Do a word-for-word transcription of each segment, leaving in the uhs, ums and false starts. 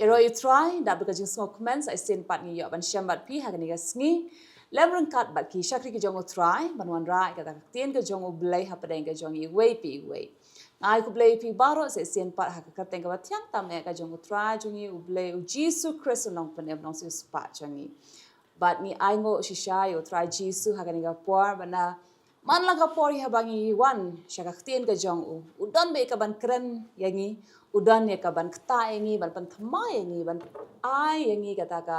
Ïaroh ïa u Trai, da ka jingsngewkmen sa shisien pat ngi ïoh ban shem bad phi ha kane ka sngi. Lem ryngkat bad ki shakri ki jong u Trai, ban wanrah ïa kata ka ktien ka jong u Blei hapdeng ka jong iwei pa iwei. Nga ai khublei ïa phi baroh sa shisien pat ha ka kyrteng kaba thiang tam eh ka jong u Trai jong ngi u Blei u Jisu Khrist u nongpynim nongsiewspah jong ngi. Bad ngi ainguh shisha ïa u Trai Jisu ha kane ka por ba na man la ka por ïa ba ngi wan sha ka ktien ka jong u. U don bad ïa ka ban kren ïa ngi, u don ïa ka ban ktah ïa ngi, ban pynthymmai ïa ngi, ban ai ïa ngi kata ka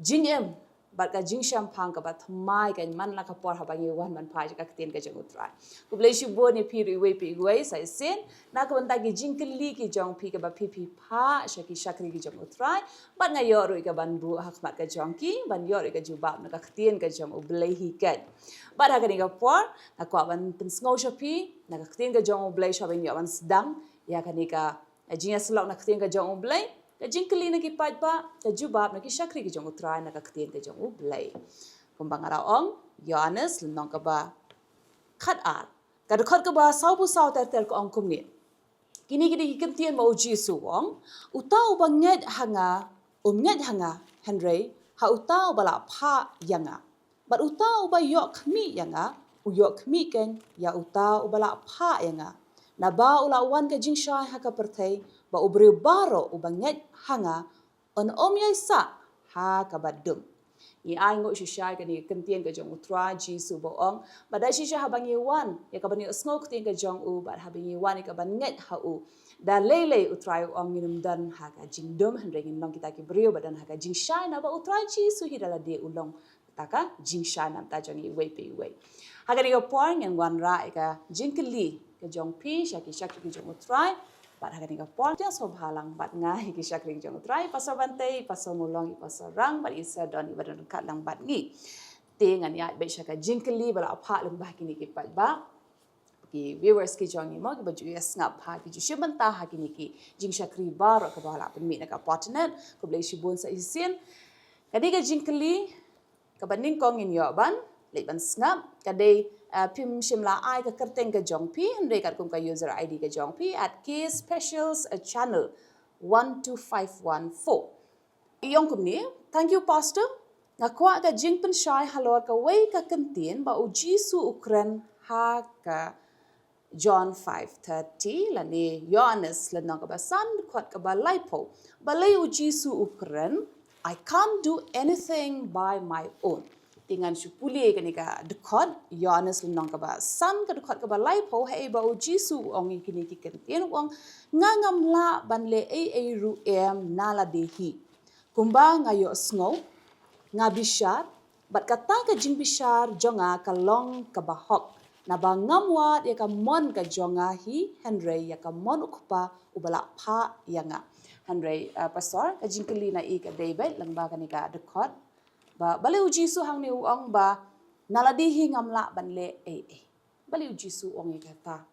jingim bad ka jingshemphang kaba thymmai ka man la ka por haba ngi wan ban phai sha ka ktien ka jong u Trai. Khublei shibun ïa phi ruh iwei pa iwei sa shisien na ka bynta ki jingkylli ki jong phi kaba phi phi phah sha ki shakri ki jong u Trai. Bad nga ïoh ruh ïa ka ban buh ha khmat ka jong ki ban ïoh ruh ïa ka jubab na ka ktien ka jong u Blei hi keiñ. Bad ha kane ka por nga kwah ban pynsngew sha phi na ka ktien ka jong u Blei sha ban ïoh ban sdang ïa kane ka jingïasyllok na ka ktien ka jong u Blei, ka jingkylli na ki paidbah, ka jubab na ki shakri ki jong u Trai na ka ktien ka jong u Blei. Kumba nga la ong, Ïoannis lynnong kaba khatar, ka dkhot kaba sawphew saw ter ter ka ong kumne. Kine ki dei ki ktien ba u Jisu u ong, uta uba ngeit ha nga, um ngeit ha nga, hynrei ha uta uba la phah ïa nga. Bad uta uba ïoh khmih ïa nga, u ïoh khmih keiñ ïa uta uba la phah ïa nga. Naba u la wan ka jingshai ha ka pyrthei, ba u briew baroh uba ngeit ha nga, un ym ïai sah ha kaba dum. Ngi ainguh shisha ïa kane ka ktien ka jong u Trai Jisu ba u ong, ba da shisha haba ngi wan ïa ka ban ïohsngew ktien ka jong u, bad haba ngi wan ïa ka ban ngeit ha u, da lei lei u Trai u ong ngin ym don ha ka jingdum, hynrei ngin long kita ki briew ba don ha ka jingshai, naba u Trai Jisu hi da lade u long kata ka jingshai na ka bynta jong ngi iwei pa iwei. Ha kane ka por ngin wanrah ïa ka jingkylli ka jong phi sha ki shakri ki jong u Trai. Bad ha kane ka por, to sngewbha lang bad nga ïa ki shakri ki jong u Trai, Pastor Bantei, Pastor Mulong, Pastor Rang bad i Sir Don iba don ryngkat lang bad ngi. Te ngan ïaid beit sha ka jingkylli ba la phah lyngba kine ki paidbah, ki viewers ki jong ngi mo, kiba ju ïa sngap ha, ki ju shim bynta ha kine ki jingshakri baroh kiba la pynmih na ka por internet. Khublei shibun sa shisien. Ka dei ka jingkylli kaba nyngkong ngin ïoh ban leit ban sngap, ka dei, ah, phim shym la ai ka kyrteng ka jong phi, hynrei katkum ka user I D ka jong phi, at K Specials, ah, channel one two five one four. I ong kumne, thank you Pastor, nga kwah ka jingpynshai halor kawei ka ktien ba u Jisu u kren ha ka John five thirty, lane Ïoannis lynnong kaba san, dkhot kaba laiphew. Balei u Jisu u kren, "I can't do anything by my own." Te ngan shu pule kane ka dkhot, Ïoannis lynnong kaba san, ka dkhot kaba laiphew, haei ba u Jisu u ong ïa kine ki ktien, u ong, "Nga ngam lah ban leh ei ei ruh em na lade hi. Kumba nga ïohsngew, nga bishar, bad kata ka jingbishar jong nga ka long kaba hok. Naba ngam wad ïa ka mon ka jong nga hi, hynrei ïa ka mon u Kpa uba la phah ïa nga." Hynrei, ah, Pastor, ka jingkylli na i ka dei beit lyngba kane ka dkhot, ba balei u Jisu hangne u ong ba na lade hi ngam lah ban leh ei ei? Balei u Jisu u ong ïa kata?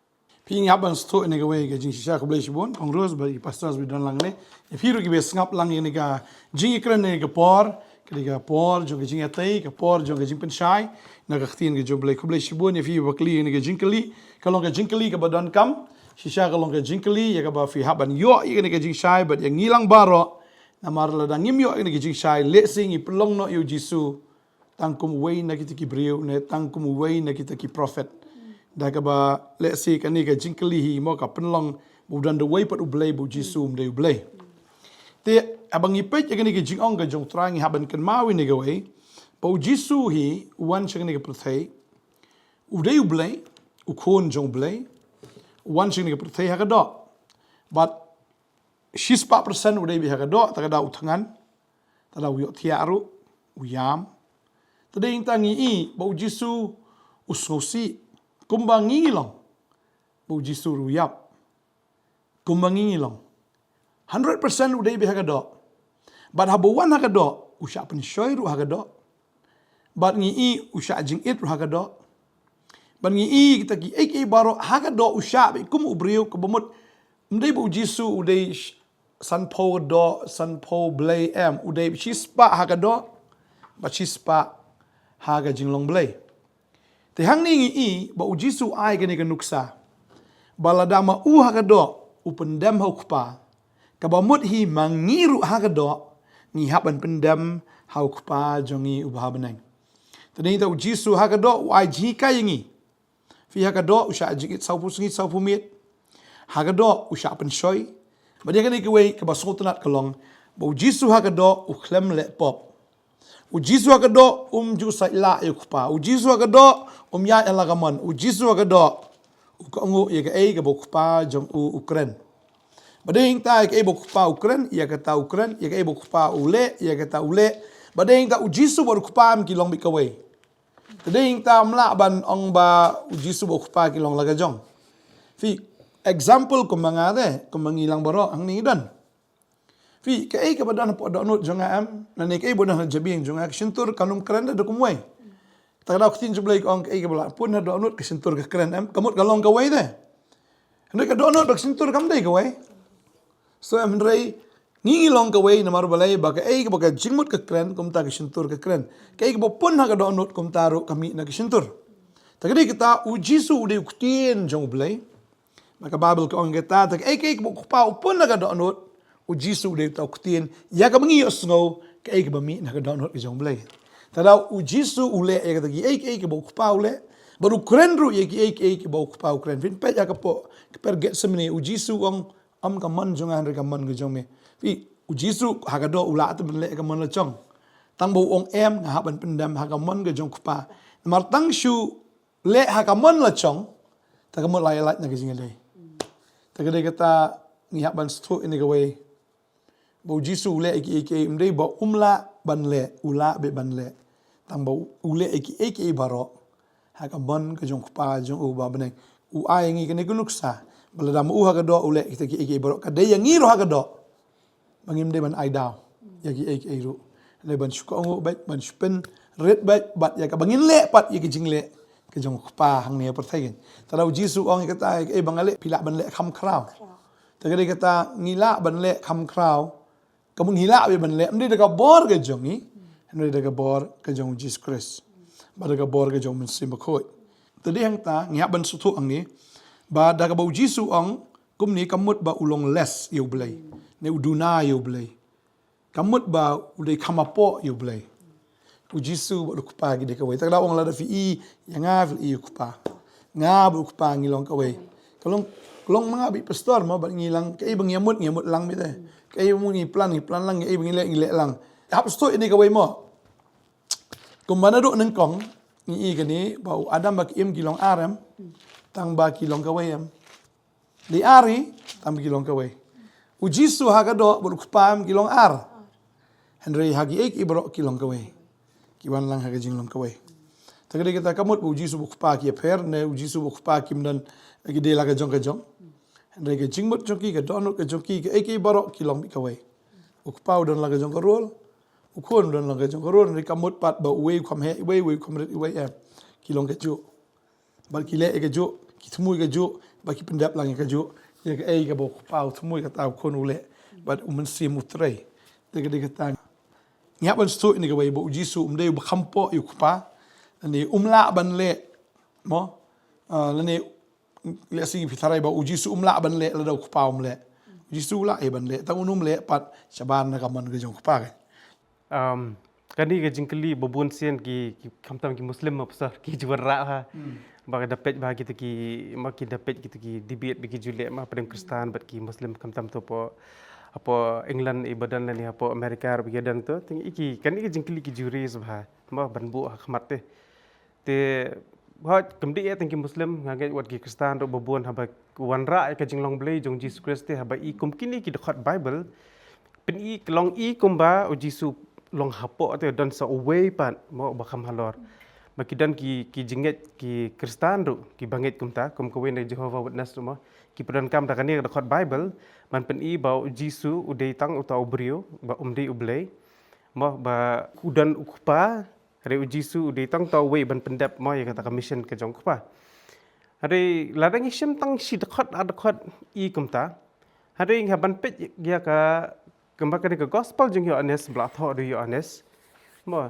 Phi, ngi hap ban sdang ïa kawei ka jingshisha. Khublei shibun Kong Rose bad ki pastors ba don lang ne. Ïa phi ruh kiba sngap lang ïa kane ka jingïakren ha kane ka por, ka dei ka por jong ka jingïatei, ka por jong ka jingpynshai na ka ktien ka jong u Blei. Khublei shibun ïa phi ba kylli ïa kane ka jingkylli. Ka long ka jingkylli kaba donkam. Shisha ka long ka jingkylli ïa kaba phi hap ban ïoh ïa kane ka jingshai bad ïa ngi lang baroh. Namar lada ngim ïoh ïa kane ka jingshai, lehse ngi pynlong noh ïa u Jisu tang kum uwei na kita ki briew ne tang kum uwei na kita ki prophet. Da kaba lehse kane ka jingkylli hi mo ka pynlong ba u don da uwei pat u Blei, ba u Jisu um dei u Blei. Te haba ngi peit ïa kane ka jingong ka jong u Trai, ngi hap ban kynmaw ïa kawei, ba u Jisu hi u wan sha kane ka pyrthei, u dei u Blei, u Khun jong u Blei, u wan sha kane ka pyrthei ha ka doh. Bad shispah percent u dei beit ha ka doh, te ka dei u thngan, te ka dei u ïohthiah ruh, u ïam. Te dei ngi tang ngi i ba u Jisu u sngewsih, kumba ngi ngi long, ba u Jisu ruh u ïap, kumba ngi ngi long. Hundred percent u dei beit ha ka doh. Bad haba u wan ha ka doh, u shah pynshoi ruh ha ka doh. Bad ngi i u shah jingit ruh ha ka doh. Bad ngi i kita kiei kiei baroh ha ka doh u shah beit kum u briew, kaba mut ym dei ba u Jisu u dei sh-, sanphew doh, sanphew Blei em, u dei shispah ha ka doh, bad shispah ha ka jinglong Blei. Te hangne ngi i ba u Jisu u ai kane ka nuksa, ba lada ma u ha ka doh u pyndem ha u Kpa, Kaba mut hi ma ngi ruh ha ka doh ngi hap ban pyndem ha u Kpa jong ngi uba ha bneng. Te dei ta u Jisu ha ka doh u ai jinghikai ïa ngi. Phi ha ka doh u shah jingit sawphew sngi sawphew miet. Ha ka doh u shah pynshoi. Bad ïa kane kawei kaba sngewtynnat ka long ba u Jisu ha ka doh u khlem leh pop. U Jisu ha ka doh um ju saitlah ïa u Kpa. U Jisu ha ka doh um ïaid ha la ka mon. U Jisu ha ka doh u kohnguh ïa kaei kaba u Kpa jong u u kren. Ba dei ta ïa kaei ba u Kpa u kren, ïa kata u kren, ïa kaei ba u Kpa u leh, ïa kata u leh. Ba dei ta u Jisu bad u Kpa em ki long beit kawei. Te dei ta ym lah ban ong ba u Jisu bad u Kpa ki long la ka jong. Phi, example kumba nga te, kumba ngi lang baroh hangne ngi don. Phi, kaei kaba don hapoh dohnud jong nga em, lane kaei ba don ha jabieng jong nga, ka shyntur kan ym kren da kumwei. Te ka daw ka ktien jong U Blei ka ong kaei kaba la pun ha dohnud ka shyntur ka kren em, ka mut ka long kawei te. Hynrei ka dohnud bad ka shyntur kam dei kawei. So em hynrei ngi ngi long kawei namar balei ba kaei kaba ka jingmut ka kren kumta ka shyntur ka kren. Kaei kaba pun ha ka dohnud kumta ruh ka mih na ka shyntur. Te ka dei kata u Jisu u dei u ktien jong U Blei. Ba ka Baibl ka ong kata te kaei kaei kaba u Kpa u pun ha ka dohnud u Jisu u dei uta u ktien ïa kaba ngi ïohsngew kaei kaba mih na ka dohnud ka jong U Blei. Te da u Jisu u leh ïa kata kiei kiei kaba u Kpa u leh. Bad u kren ruh ïa kiei kiei kaba u Kpa u kren. Phin peit ïa ka poh ka per Gethsemane u Jisu u ong Ym ka mon jong nga hynrei ka mon ka jong me. Phi, u Jisu ha ka doh u lah te ban leh ka mon la jong. Tang ba u ong em nga hap ban pyndem ha ka mon ka jong u Kpa. Namar tang shu leh ha ka mon la jong. Te ka mut la ïa lait na ka jingïadei. Te ka dei kata ngi hap ban sngewthuh ïa kawei. Ba u Jisu u leh ïa kiei kiei ym dei ba um lah ban leh, u lah beit ban leh. Tang ba u leh ïa kiei kiei baroh ha ka mon ka jong u Kpa jong u ba ha bneng. U ai ïa ngi kane ka nuksa ba lada ma u ha ka doh u leh kita kiei kiei baroh ka dei ïa ngi ruh ha ka doh ba ngim dei ban ai daw ïa kiei kiei ruh. Lei ban shu kohnguh beit, ban shu pynrit beit bad ïa kaba ngin leh pat ïa ka jingleh ka jong u Kpa hangne ha pyrthei kan. Te da u Jisu u ong ïa kata ïa kaei ba nga leh phi lah ban leh kham khraw. Te ka dei kata ngi lah ban leh kham khraw. Ka mut ngi lah beit ban leh ym dei da ka bor ka jong ngi, hynrei da ka bor ka jong u Jisu Khrist. Bad da ka bor ka jong u Mynsiem Bakhuid. Te dei hangta ngi hap ban sngewthuh hangne ba da kaba u Jisu u ong kumne ka mut ba u long less ïa U Blei, ne u duna ïa U Blei. Ka mut ba u dei kham hapoh ïa U Blei. U Jisu bad u Kpa ki dei kawei. Te ka daw ong lada phi i ïa nga phi i ïa u Kpa. Nga bad u Kpa ngi long kawei. Ka long, ka long ma nga bad i pastor mo bad ngi lang kaei ba ngi ïa mut ngi ïa mut lang beit te. Kaei ba ngi plan ngi plan lang, kaei ba ngi leh ngi leh lang. Hap sngewthuh ïa kawei mo. Kumba naduh nyngkong ngi i kane ba u Adam bad ka Im ki long ar em. Tang ba ki long kawei em. Dei ar hi, tang ba ki long kawei. U Jisu ha ka doh bad u Kpa em ki long ar. Hynrei ha kiei kiei baroh ki long kawei. Ki wan lang ha ka jinglong kawei. Te ka dei kata ka mut ba u Jisu bad u Kpa ki ïapher, ne u Jisu bad u Kpa kim don ki dei la ka jong ka jong. Hynrei ka jingmut jong ki, ka dohnud ka jong ki, kaei kaei baroh ki long beit kawei. U Kpa u don la ka jong ka role, u Khun u don la ka jong ka role, hynrei ka mut pat ba uwei u kham heh iwei, uwei u kham rit iwei em. Ki long kajuh. Bad ki leh ïa kajuh, ki thmu ïa kajuh, bad ki pyndep lang ïa kajuh. Ïa kaei kaba u Kpa u thmu ïa kata u Khun u leh. Bad u Mynsiem u trei. Te ka dei kata. Ngi hap ban sngewthuh ïa kawei ba u Jisu um dei uba kham hapoh ïa u Kpa. Lane um lah ban leh. Mo? Ah, lane lehse phi tharai ba u Jisu um lah ban leh lada u Kpa um leh. U Jisu u lah ïa ban leh. Tang un um leh pat shabar na ka mon ka jong u Kpa ka. Um, kane ka jingkylli ba bun sien ki, ki khamtam ki Muslim ma pastor ki ju wanrah ha. Hmm. Ba ka da peit ba kita ki, ma ki da peit kita ki debate ba ki ju leh ma pdeng Kristan bad ki Muslim khamtam to hapoh, hapoh England i ba don lane hapoh America ba ki don to. Te ngi i ki, kane ka jingkylli ki ju raise ba. Ma ban buh ha khmat te. Te, hooid, kam dei eh tang ki Muslim, nga ngeit wat ki Kristan ruh ba bun haba wanrah ïa ka jinglong Blei jong Jisu Khrist te haba i kum kine ki dkhot Baibl. Pyn-i ka long i kumba u Jisu long hapoh te don sa uwei pat mo ba kham halor. Ba ki don ki, ki jingngeit ki Kristan ruh, ki ba ngeit kumta, kum kawei na Jehovah Witness ruh mo. Ki pyndonkam da kane ka dkhot Baibl, ban pyn-i ba u Jisu u dei tang uta u briew, ba um dei u Blei. Mo ba u don u Kpa, Hynrei u Jisu u dei tang uta uwei ban pyndep mo ïa kata ka mission ka jong u Kpa. Hynrei lada ngi shim tang shi dkhot ar dkhot i kumta. Hynrei ngi hap ban peit ïa ka kumba kane ka gospel jong u Ïoannis ba la thoh da u Ïoannis. Mo.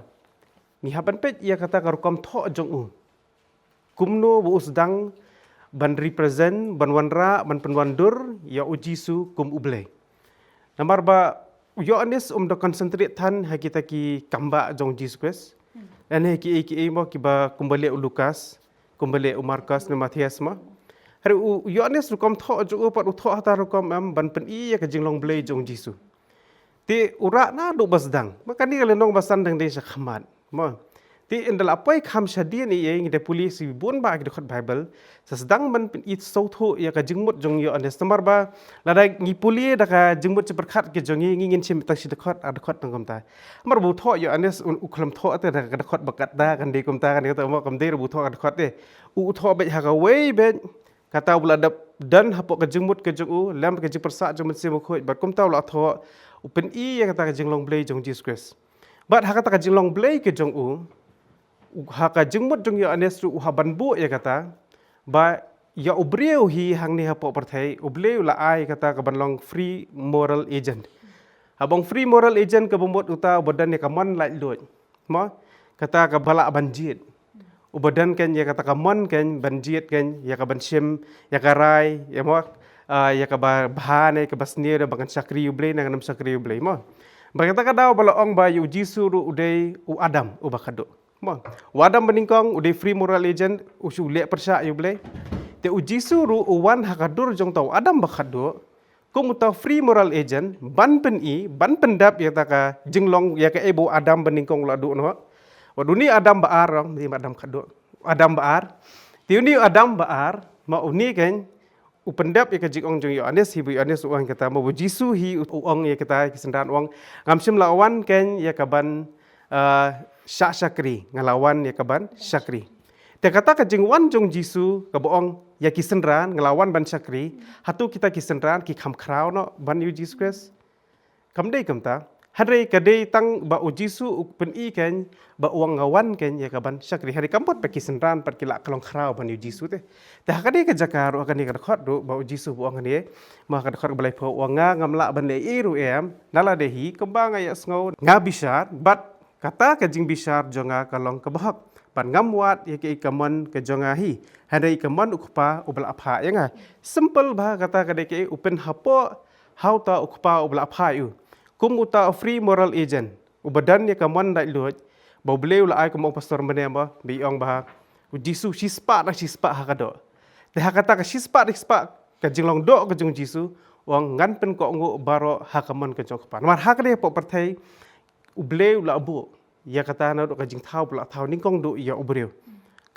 Ngi hap ban peit ïa kata ka rukom thoh jong u. Kumno ba u sdang ban represent, ban wanrah, ban pynwandur ïa u Jisu kum u Blei. Namar ba u Ïoannis um da concentrate than ha kita ki kambah jong u Jisu Khrist. Lane ha kiei kiei mo kiba kumba leh u Lukas, kumba leh u Markos ne Mathaios mo. Hynrei u Ïoannis rukom thoh jong u pat u thoh ha kata rukom em ban pyni ïa ka jinglong Blei jong u Jisu. Te u rah naduh ba sdang. Ba kane ka lynnong ba san dang dei sha khmat. Mo. Te ynda la poi kham shadien ïa ngi da pule shibun bah ki dkhot Baibl. Sa sdang ban pyni sngewthuh ïa ka jingmut jong u Ïoannis namar ba lada ngi pule da ka jingmut shi pyrkhat ki jong ngi ngi ngin shim tang shi dkhot ar dkhot tang kumta. Namar ba u thoh u Ïoannis u khlem thoh te da ka dkhot ba katda kan dei kumta kan dei kumta mo kam dei ruh ba u thoh ka dkhot te. U thoh beit ha kawei beit kata u la dep don hapoh ka jingmut ka jong u lem ka jingpyrsad jong u Mynsiem Bakhuid bad kumta u la thoh u pyni ïa kata ka jinglong Blei jong u Jisu Khrist. Bad ha kata ka jinglong Blei ka jong u, u ha ka jingmut jong u Ïoannis ruh u hap ban buh ïa kata ba ïa u briew hi hangne hapoh pyrthei u Blei u la ai kata ka ban long free moral agent. Haba ong free moral agent kaba mut uta uba don ïa ka mon laitluid. Mo, kata kaba lah ban jied. Uba don kein ïa kata ka mon kein ban jied kein ïa ka ban shim ïa ka rai ïa mo, ah, ïa kaba bha ne kaba sniew da ba ngan shakri ïa u Blei ne ngan ym shakri ïa u Blei mo. Ba kata ka daw ba la ong ba ïa u Jisu ruh u dei u Adam uba khatduh. Mo, u Adam ba nyngkong u dei free moral agent u shu leh pyrshah ïa u Blei. Te u Jisu ruh u wan ha ka dur jong uta u Adam ba khatduh. Kum uta u free moral agent ban pyni ban pyndap ïa kata ka jinglong ïa kaei ba u Adam ba nyngkong u la duh noh. Wat une u Adam ba ar ong, ym dei Adam khatduh. Adam ba ar. Te une u Adam ba ar, mo une kein u pyndap ïa ka jingong jong u Ïoannis hi ba u Ïoannis u ong kata mo ba u Jisu hi u ong ïa kata ki synran u ong ngam shym la wan kein ïa ka ban, ah, shah shakri, nga la wan ïa ka ban shakri. Te kata ka jingwan jong u Jisu kaba ong ïa ki synran nga la wan ban shakri, hato kita ki synran ki kham khraw noh ban ïa u Jisu Khrist? Kam dei kumta. Hynrei ka dei tang ba u Jisu u pyni kein ba u ong nga wan kein ïa ka ban shakri. Hynrei kam mut ba ki synran pat ki lah ka long khraw ban ïa u Jisu te. Te ha ka dei ka jaka ruh ha kane ka dkhot ruh ba u Jisu ba u ong kane, mo ha ka dkhot kaba laiphew u ong nga ngam lah ban leh ei ei ruh em, na lade hi kumba nga ïohsngew nga bishar bad kata ka jingbishar jong nga ka long kaba hok. Bad ngam wad ïa kaei ka mon ka jong nga hi, hynrei ka mon u Kpa uba la phah ïa nga. Simple bha kata ka dei kaei u pynhapoh ha uta u Kpa uba la phah ïa u. Kum uta u free moral agent uba don ïa ka mon laitluid ba u Blei u la ai kum u ong pastor mynne ba ba i ong ba u Jisu shispah na shispah ha ka doh. Te ha kata ka shispah na shispah ka jinglong doh ka jong u Jisu u ong ngan pynkohnguh baroh ha ka mon ka jong u Kpa. Namar ha kane hapoh pyrthei u Blei u la buh ïa kata naduh ka jingthaw ba la thaw nyngkong duh ïa u briew.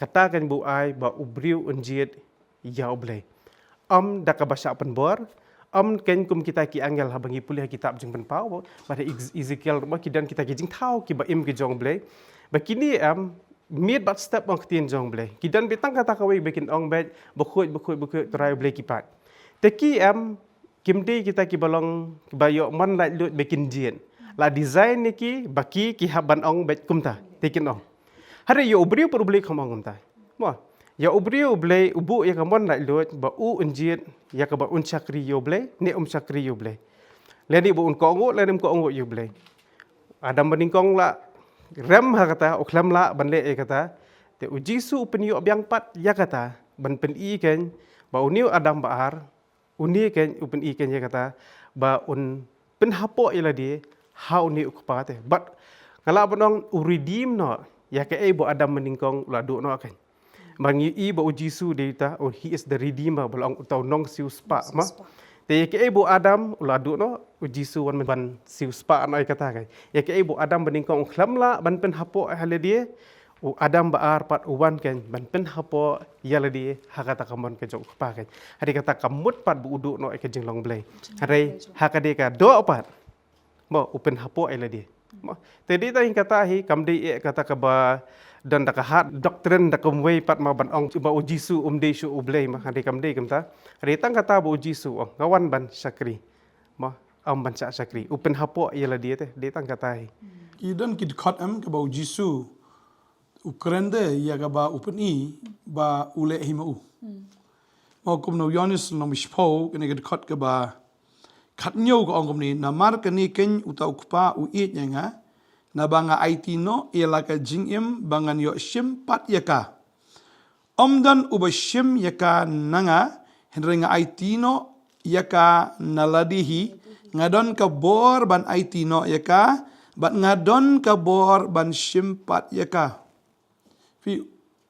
Kata kein ba u ai ba u briew un jied ïa u Blei. Ym da kaba shah pynbor, ym kein kum kita ki angel haba ngi pule ha kitab Jingpynpaw bad ha Ezekiel ruh ki don kita ki jingthaw kiba im ki jong u Blei. Ba kine em miet bad step ong ktien jong u Blei. Ki don beit tang kata kawei ba kin ong beit bakhuid bakhuid bakhuid Trai u Blei ki paid. Te ki em kim dei kita kiba long kiba ïoh mon laitluid ba kin jied. La design ïa ki ba ki ki hap ban ong beit kumta te kin ong. Hynrei ïa u briew pat u Blei kam ong kumta. Mo, ïa u briew u Blei u buh ïa ka mon laitluid ba u un jied ïa kaba un shakri ïa u Blei ne um shakri ïa u Blei. Lane ba un kohnguh lane um kohnguh ïa u Blei. Adam ba nyngkong la rem ha kata, u khlem lah ban leh ïa kata. Te u Jisu u pynïoh biang pat ïa kata ban pyni kein ba une u Adam ba ar une kein u pyni kein ïa kata ba un pynhapoh ïa lade ha une u Kpa te. Bad nga lah ban ong u redeem noh ïa kaei ba u Adam ba nyngkong u la duh noh kein. Ba ngi i ba u Jisu dei uta, oh, he is the redeemer, ba la ong uta u nongsiewspah mo. Te ïa kaei ba u Adam u la duh noh u Jisu wan ban siewspah noh ïa kata kein. Ïa kaei ba u Adam ba nyngkong u khlem lah ban pynhapoh ha lade, u Adam ba ar pat u wan kein ban pynhapoh ïa lade ha kata ka mon ka jong u Kpa kein. Hynrei kata kam mut pat ba u duh noh ïa ka jinglong Blei. Hynrei ha ka dei ka doh pat mo u pynhapoh ïa lade. Mo, te dei tang kata hi kam dei eh kata kaba don da ka hard doctrine da kumwei pat mo ban ong ba u Jisu um dei shuh u Blei mo, hynrei kam dei kumta. Hynrei tang kata ba u Jisu u ong nga wan ban shakri. Mo, ym ban shah shakri. U pynhapoh ïa lade te dei tang kata hi. Ki don ki dkhot em kaba u Jisu u kren de ïa kaba u pyni ba u leh hi ma u. Mo kumno Ïoannis lynnong ba shiphew kane ka dkhot kaba khathynñiew ka ong kumne, namar kane kein uta u Kpa u ïeit ïa nga, naba nga aiti noh ïa la ka jingim ba ngan ïoh shim pat ïa ka. Ym don uba shim ïa ka na nga, hynrei nga aiti noh ïa ka na lade hi, Nga don ka bor ban aiti noh ïa ka, bad nga don ka bor ban shim pat ïa ka. Phi,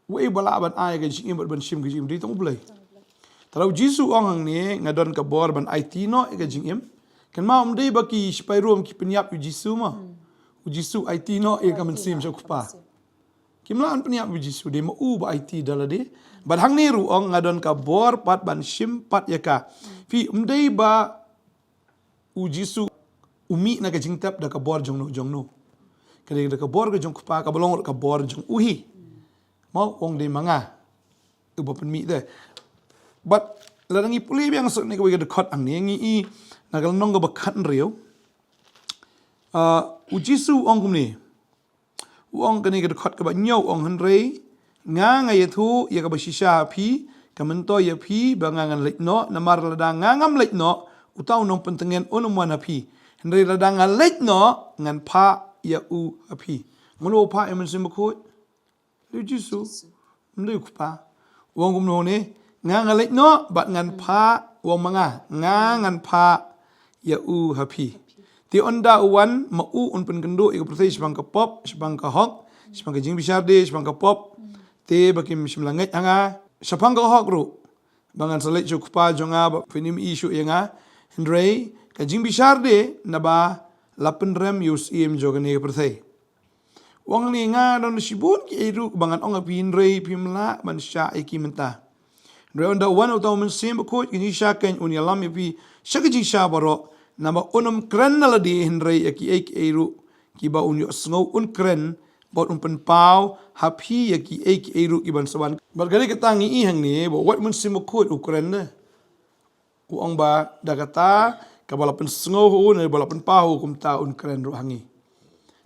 wei ba lah ban ai ka jingim bad ban shim ka jingim, dei tang U Blei. Te lada u Jisu u ong hangne, nga don ka bor ban aiti noh ïa ka jingim. Kan ma um dei ba ki sipai Rom ki pynïap ïa u Jisu ma. U Jisu aiti noh ïa ka mynsiem sha u Kpa. Kim lah ban pynïap ïa u Jisu, dei ma u ba aiti da lade. Bad hangne ruh u ong nga don ka bor pat ban shim pat ïa ka. Phi, um dei ba u Jisu u mih na ka jingtep da ka bor jong no jong no. Ka dei da ka bor ka jong u Kpa, kaba long ruh ka bor jong u hi. Mo, u ong dei ma nga uba pynmih te. Bad lada ngi pule biang suk ne kawei ka dkhot hangne, ngi i na ka lynnong kaba khathynriew. Ah, u Jisu u ong kumne. U ong kane ka dkhot kaba hynñiew, u ong hynrei nga, nga ïathuh ïa kaba shisha ha phi, ka myntoi ïa phi ba nga ngan leit noh, namar lada nga ngam leit noh, uta u nongpyntngen un ym wan ha phi. Hynrei lada nga leit noh, ngan phah ïa u ha phi. Mano u phah ïa u Mynsiem Bakhuid? Dei u Jisu. Ym dei u Kpa. U ong kumno ne? Nga, nga leit noh bad ngan phah, u ong ma nga, nga ngan phah ïa u ha phi. Te ynda u wan, ma u un pynkynduh ïa ka pyrthei shaphang ka pop, shaphang ka hok, shaphang ka jingbishar de, shaphang ka pop. Te ba kim shym la ngeit ha nga, shaphang ka hok ruh, ba ngan sa leit sha u Kpa jong nga, ba phin ym ïohi shuh ïa nga. Hynrei ka jingbishar de, naba la pynrem ïa u Syiem jong kane ka pyrthei. U ong ne, nga don shibun kiei ruh ba ngan ong ha phi, hynrei phim lah ban shah ïa ki mynta. Hynrei ynda u wan uta u Mynsiem Bakhuid, ka jingshisha keiñ, un ïalam ïa phi sha ka jingshisha baroh, naba un ym kren na lade, hynrei ïa kiei kiei ruh kiba un ïohsngew un kren, bad un pynpaw ha phi ïa kiei kiei ruh kiban sa wan. Bad ka dei kata ngi i hangne ba wat u Mynsiem Bakhuid u kren ne. U ong ba da kata kaba la pynsngew ha u ne ba la pynpaw ha u, kumta un kren ruh ha ngi.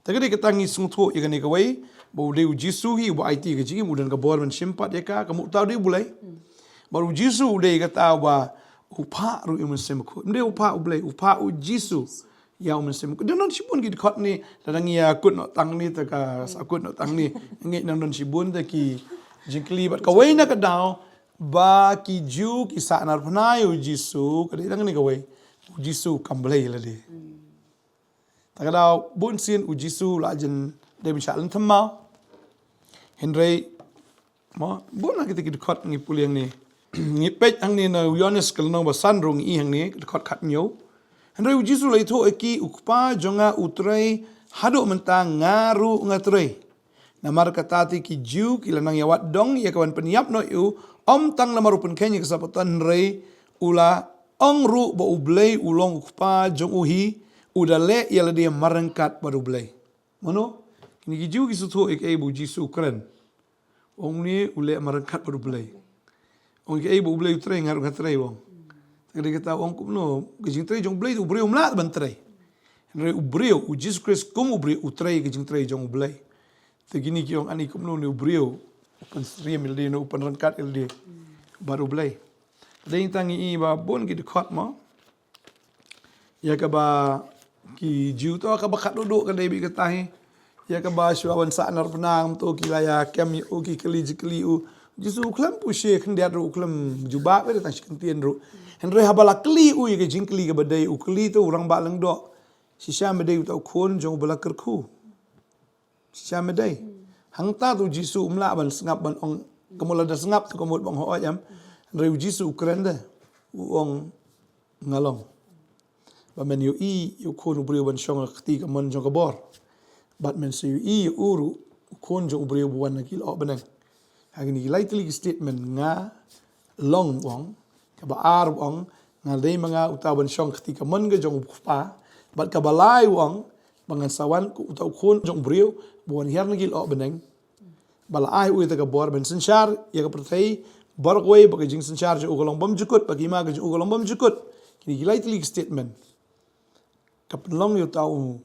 Te ka dei kata ngi sngewthuh ïa kane kawei, ba u dei u Jisu hi uba aiti ka jingim, u don ka bor ban shim pat ïa ka, ka mut uta u dei U Blei. Bad u Jisu u dei kata uba u phah ruh ïa u Mynsiem Bakhuid. Ym dei u phah U Blei, u phah u Jisu ïa u Mynsiem Bakhuid. Don shibun ki dkhot ne, lada ngi ïa kut noh tang ne, te ka sa kut noh tang ne. Ngi nang don shibun te ki jingkylli, bad kawei na ka daw, ba ki Jiw ki sahnarphna ïa u Jisu, ka dei tang kane kawei, u Jisu u kam Blei lade. Te ka daw bun sien u Jisu la jan dei ban shah lynthem maw. Hynrei, mo, bun na kita ki dkhot ngi pule hangne. Ngi peit hangne na u Ïoannis ka lynnong ba san ruh ngi i hangne, ka dkhot khathynñiew. Hynrei u Jisu u la ïathuh ïa ki, u Kpa jong nga u trei, haduh mynta nga ruh nga trei. Namar kata te ki Jiw ki la nang ïawad dong ïa kaban pynïap noh ïa u, ym tang namar u pynkheiñ ïa ka Sabaton, hynrei u la ong ruh ba U Blei u long u Kpa jong u hi, u da leh ïa lade marryngkat bad U Blei. Mano? Kine ki Jiw ki sngewthuh ïa kaei ba u Jisu u kren. U ong ne u leh marryngkat bad U Blei. U ong kaei ba U Blei u trei, nga ruh nga trei, u ong. Te ka dei kata u ong kumno, ka jingtrei jong U Blei, u briew um lah ban trei. Hynrei u briew, u Jisu Khrist kum u briew u trei ka jingtrei jong U Blei. Te kine ki ong ani kumno ne u briew u pynsyriem ïa lade, ne u pynryngkat ïa lade bad U Blei. Te dei tang ngi i ba bun ki dkhot mo. Ïa kaba ki Jiw to kaba khatduh duh ka dei beit kata hi. Ïa kaba shuwa ban sahnarphna ngam to ki la ïa kem ïa u, ki kylli jingkylli u. Jisu u khlem poi shi khyndiat ruh, u khlem jubab ïa tang shi kyntien ruh. Hynrei haba la kylli u ïa ka jingkylli kaba dei, u kylli to u rangbah lyngdoh, shisha me dei uta u khun jong uba la kyrkhu? Shisha me dei? Hangta te u Jisu um lah ban sngap ban ong, ka mut lada sngap te ka mut ban ong hooid em. Hynrei u Jisu u kren de, u ong nga long. Ba men ïohi ïa u Khun u briew ban shong ha ka kti kamon jong ka bor. Bad men sa ïohi ïa u ruh u Khun jong u briew ba wan na ki lyoh bneng. Ha kine ki lai tylli ki statement nga long, u ong. Kaba ar, u ong, nga dei ma nga uta ban shong ha ka kti kamon ka jong u Kpa. Bad kaba lai, u ong, ba ngan sa wan kum uta u Khun jong u briew ba wan hiar na ki lyoh bneng. Ba la ai u ïa kata ka bor ban synshar ïa ka pyrthei baroh kawei, ba ka jingsynshar jong u ka long bymjukut, ba ka hima ka jong u ka long bymjukut. Kine ki lai tylli ki statement. Ka pynlong ïa uta u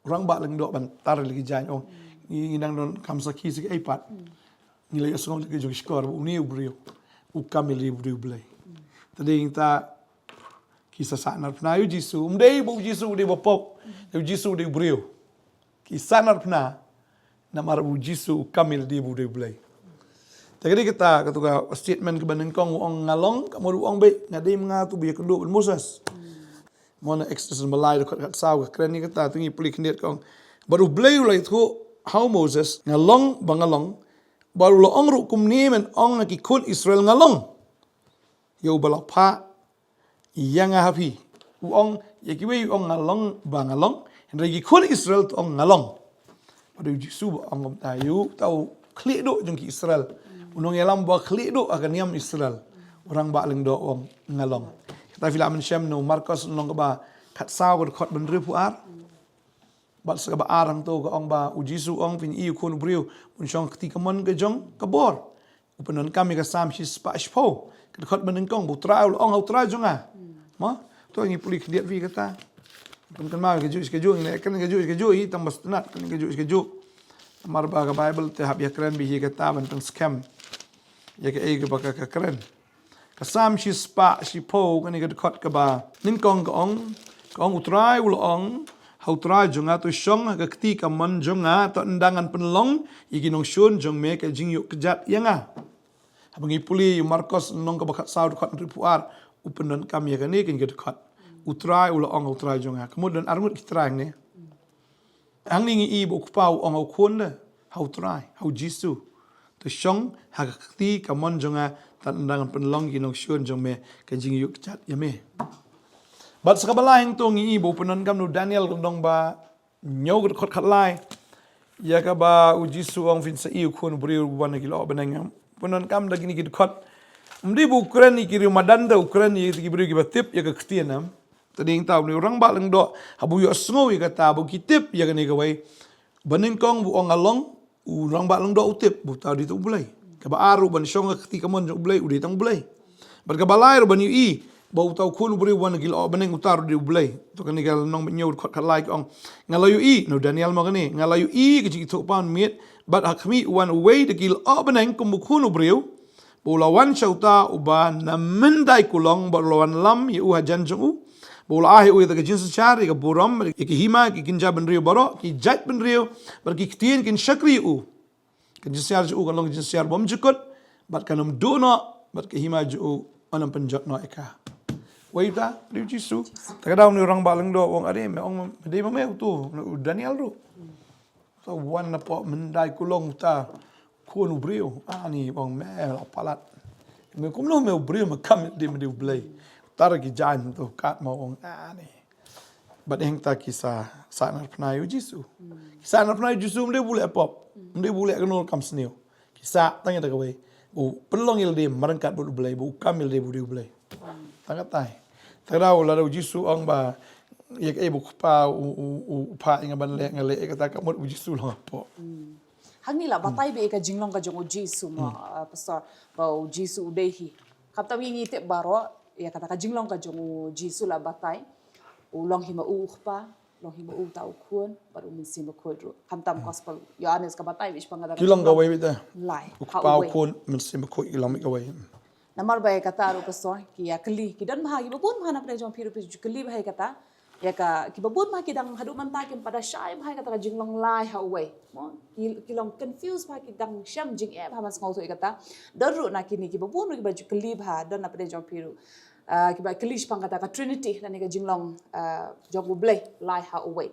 rangbah lyngdoh ban tar ïa la ki jaiñ, ong. Ngi, ngi nang don kam sakhi sa kaei pat. Ngi la ïohsngew la ki jong ki shkor ba une u briew u kam ïa la u briew Blei. Te dei ngi ta ki sa sahnarphna ïa u Jisu. Um dei ba u Jisu u dei ba pop, u Jisu u dei u briew. Ki sahnarphna namar u Jisu u kam ïa lade ba u dei u Blei. Te ka dei kata, kata ka statement kaba nyngkong, u ong nga long, ka mut u ong beit nga dei ma nga uta ba ïakynduh bad Moses. Mo na Exodus ba lai dkhot khatsaw ka kren ïa kata, to ngi pule khyndiat ka ong. Bad U Blei u la ïathuh ha u Moses, nga long ba nga long. Bad u la ong ruh kumne men ong ha ki khun Israel nga long. Ïa uba la phah ïa nga ha phi. U ong, ïa kiwei u ong nga long ba nga long. Hynrei ki khun Israel to ong nga long. Bad U Jisu ba ong kumta ïa uta u khlieh duh jong ki Israel. U nongïalam ba khlieh duh ha ka niam Israel. U Rangbah Lyngdoh u ong nga long. Kata phi lah ban shem na u Markos lynnong kaba khatsaw ka dkhot ba hynriewphew ar. Bad sa kaba ar hangto ka ong ba U Jisu u ong phin ïohi U Khun u briew un shong ha ka kti kamon ka jong ka bor. U pyndonkam ïa ka Salm shispah shiphew. Ka dkhot ba nyngkong ba U Trai u la ong ha U Trai jong nga. Mo? To ngi pule khyndiat phi kata. Kynmaw kajuh shi kajuh, ngi kren kajuh shi kajuh, i tang ba sngewtynnat kren kajuh shi kajuh. Namar ba ka Baibl te hap ïakren beit hi kata ban pynskhem ïa kaei kaba ka kren. Ka Salm shispah shiphew kane ka dkhot kaba nyngkong ka ong, ka ong U Trai u la ong ha U Trai jong nga, to shong ha ka kti kamon jong nga, to ynda ngan pynlong ïa ki nongshun jong me ka jingïuh kjat ïa nga. Haba ngi pule ïa u Markos lynnong kaba khatsaw dkhot hynriewphew ar, u pyndonkam ïa kane kane ka dkhot. U Trai u la ong ha U Trai jong nga. Ka mut don arngut ki trai hangne. Hangne ngi i ba U Kpa u ong ha U Khun de, ha U Trai, ha U Jisu. To shong ha ka kti kamon jong nga, to ynda ngan pynlong ïa ki nongshun jong me ka jingïuh kjat ïa me. Bad sa kaba lai hangto ngi i ba u pyndonkam na u Daniel lynnong ba hynñiew ka dkhot khatlai. Ïa kaba U Jisu u ong phin sa ïohi U Khun u briew u wan na ki lyoh bneng. U pyndonkam da kine ki dkhot. Ym dei ba u kren ïa ki riew madan, te u kren ïa ki briew kiba tip ïa ka ktien, em. Te dei hangta une u Rangbah Lyngdoh haba u ïohsngew ïa kata ba ki tip ïa kane kawei. Ba nyngkong ba u ong nga long, u Rangbah Lyngdoh u tip ba uta u dei tang U Blei. Kaba ar ruh ban shong ha ka kti kamon jong U Blei, u dei tang U Blei. Bad kaba lai ruh ban ïohi ba uta U Khun u briew u wan na ki lyoh bneng, uta ruh u dei U Blei. To kane ka lynnong ba hynñiew dkhot khatlai ka ong, nga la ïohi, na u Daniel mo kane, nga la ïohi ka jingithuhpaw miet, bad ha khmih u wan uwei da ki lyoh bneng kum U Khun u briew. Ba u la wan sha uta uba na myndai kulong, bad u la wanlam ïa u hajan jong u. Ba u la ai ïa u ïa ka jingsynshar, ïa ka burom, ïa ka hima, ki kynja bynriew baroh, ki jait bynriew, bad ki ktien kin shakri ïa u. Ka jingsynshar jong u kan long ka jingsynshar bymjukut, bad kan ym duh noh, bad ka hima jong u yn ym pynjot noh ïa ka. Wei uta, briew Jisu. Te ka dei une u Rangbah Lyngdoh u ong, are me ong, me dei ma me uto, u Daniel ruh. Uta u wan napoh myndai kulong uta, Khun u briew, ani ba ong me la palat. Me kumno me u briew me kam dei me dei U Blei. Uta ruh ki jaiñ to kat ma ong ani. Bad hangta ki sa, sahnarphna ïa U Jisu. Ki sahnarphna ïa U Jisu, ym dei ba u leh pop. Ym dei ba u leh kano kam sniew. Ki sah tang ïa kawei. U pynlong ïa lade marryngkat bad U Blei, ba u kam ïa lade ba u dei U Blei. Tang katai. Te lada U Jisu u ong ba ïa kaei ba U Kpa u, u, u, u phah ïa nga ban leh, nga leh ïa kata, ka mut U Jisu u long hapoh. Hangne la batai beit ïa ka jinglong ka jong U Jisu mo, uh, Pastor, ba U Jisu u dei hi. Khamtam ngi ngi tip baroh ïa kata ka jinglong ka jong U Jisu la batai. U long hi ma u U Kpa, long hi ma u uta U Khun, bad U Mynsiem Bakhuid ruh. Khamtam Gospel Ïoannis ka batai beit shaphang kata ka jinglong. Ki long kawei beit te. Lai. U Kpa, U Khun, Mynsiem Bakhuid ki long beit kawei. Namar ba ïa kata ruh Pastor, ki ïa kylli, ki don bha, kiba bun bha na pdeng jong phi ruh phi ju kylli bha ïa kata. Ïa ka, kiba bun bha ki dang haduh mynta kim pat da shai bha ïa kata ka jinglong lai ha uwei. Mo, ki, ki long confused bha, ki dang shem jingeh bha ban sngewthuh ïa kata. Don ruh na kine kiba bun ruh kiba ju kylli bha, don na pdeng jong phi ruh. Ah, kiba kylli shaphang kata ka Trinity, lane ka jinglong, ah, jong U Blei lai ha uwei.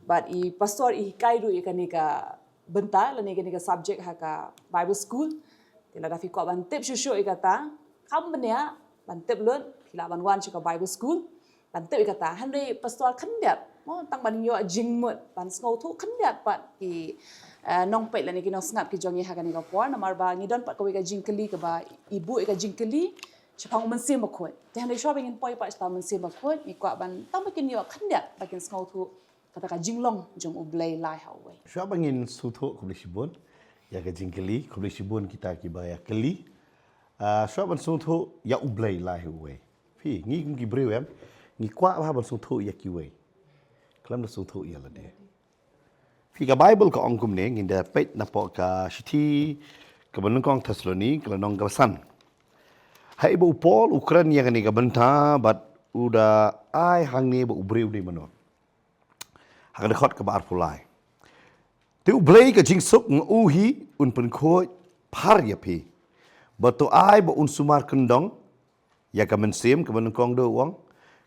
Bad i Pastor i hikai ruh ïa kane ka bynta, lane kane ka subject ha ka Bible School. Te lada phi kwah ban tip shuh shuh ïa kata, kam bniah ban tip lut, phi lah ban wan sha ka Bible School ban tip ïa kata. Hynrei Pastor khyndiat, mo, tang ban ïoh jingmut ban sngewthuh khyndiat pat ki, eh, nongpeit lane ki nongsngap ki jong ngi ha kane ka por, namar ba ngi don pat kawei ka jingkylli kaba i buh ïa ka jingkylli shaphang U Mynsiem Bakhuid. Te hynrei shuwa ba ngin poi pat shaphang U Mynsiem Bakhuid, ngi kwah ban tang ba kin ïoh khyndiat ba kin sngewthuh kata ka jinglong jong U Blei lai ha uwei. Shuwa ba ngin sngewthuh khublei shibun ïa ka jingkylli, khublei shibun kita kiba ïa kylli. Ah, shuwa ban sngewthuh ïa U Blei lai ha uwei. Phi, ngi kum ki briew em, ngi kwah bha ban sngewthuh ïa kiwei. Khlem da sngewthuh ïa lade. Phi, ka Bible ka ong kumne, ngin da peit napoh ka shithi kaba nyngkong Thessaloni, ka lynnong kaba san. Haba u Paul u kren ïa kane ka bynta bad u da ai hangne ba u briew u dei mano. Ha ka dkhot kaba arphew lai. Te U Blei ka jingsuk nga u hi un pynkhuid phar ïa phi. Bad to ai ba un sumar kyndong ïa ka mynsiem, kaba nyngkong da u ong.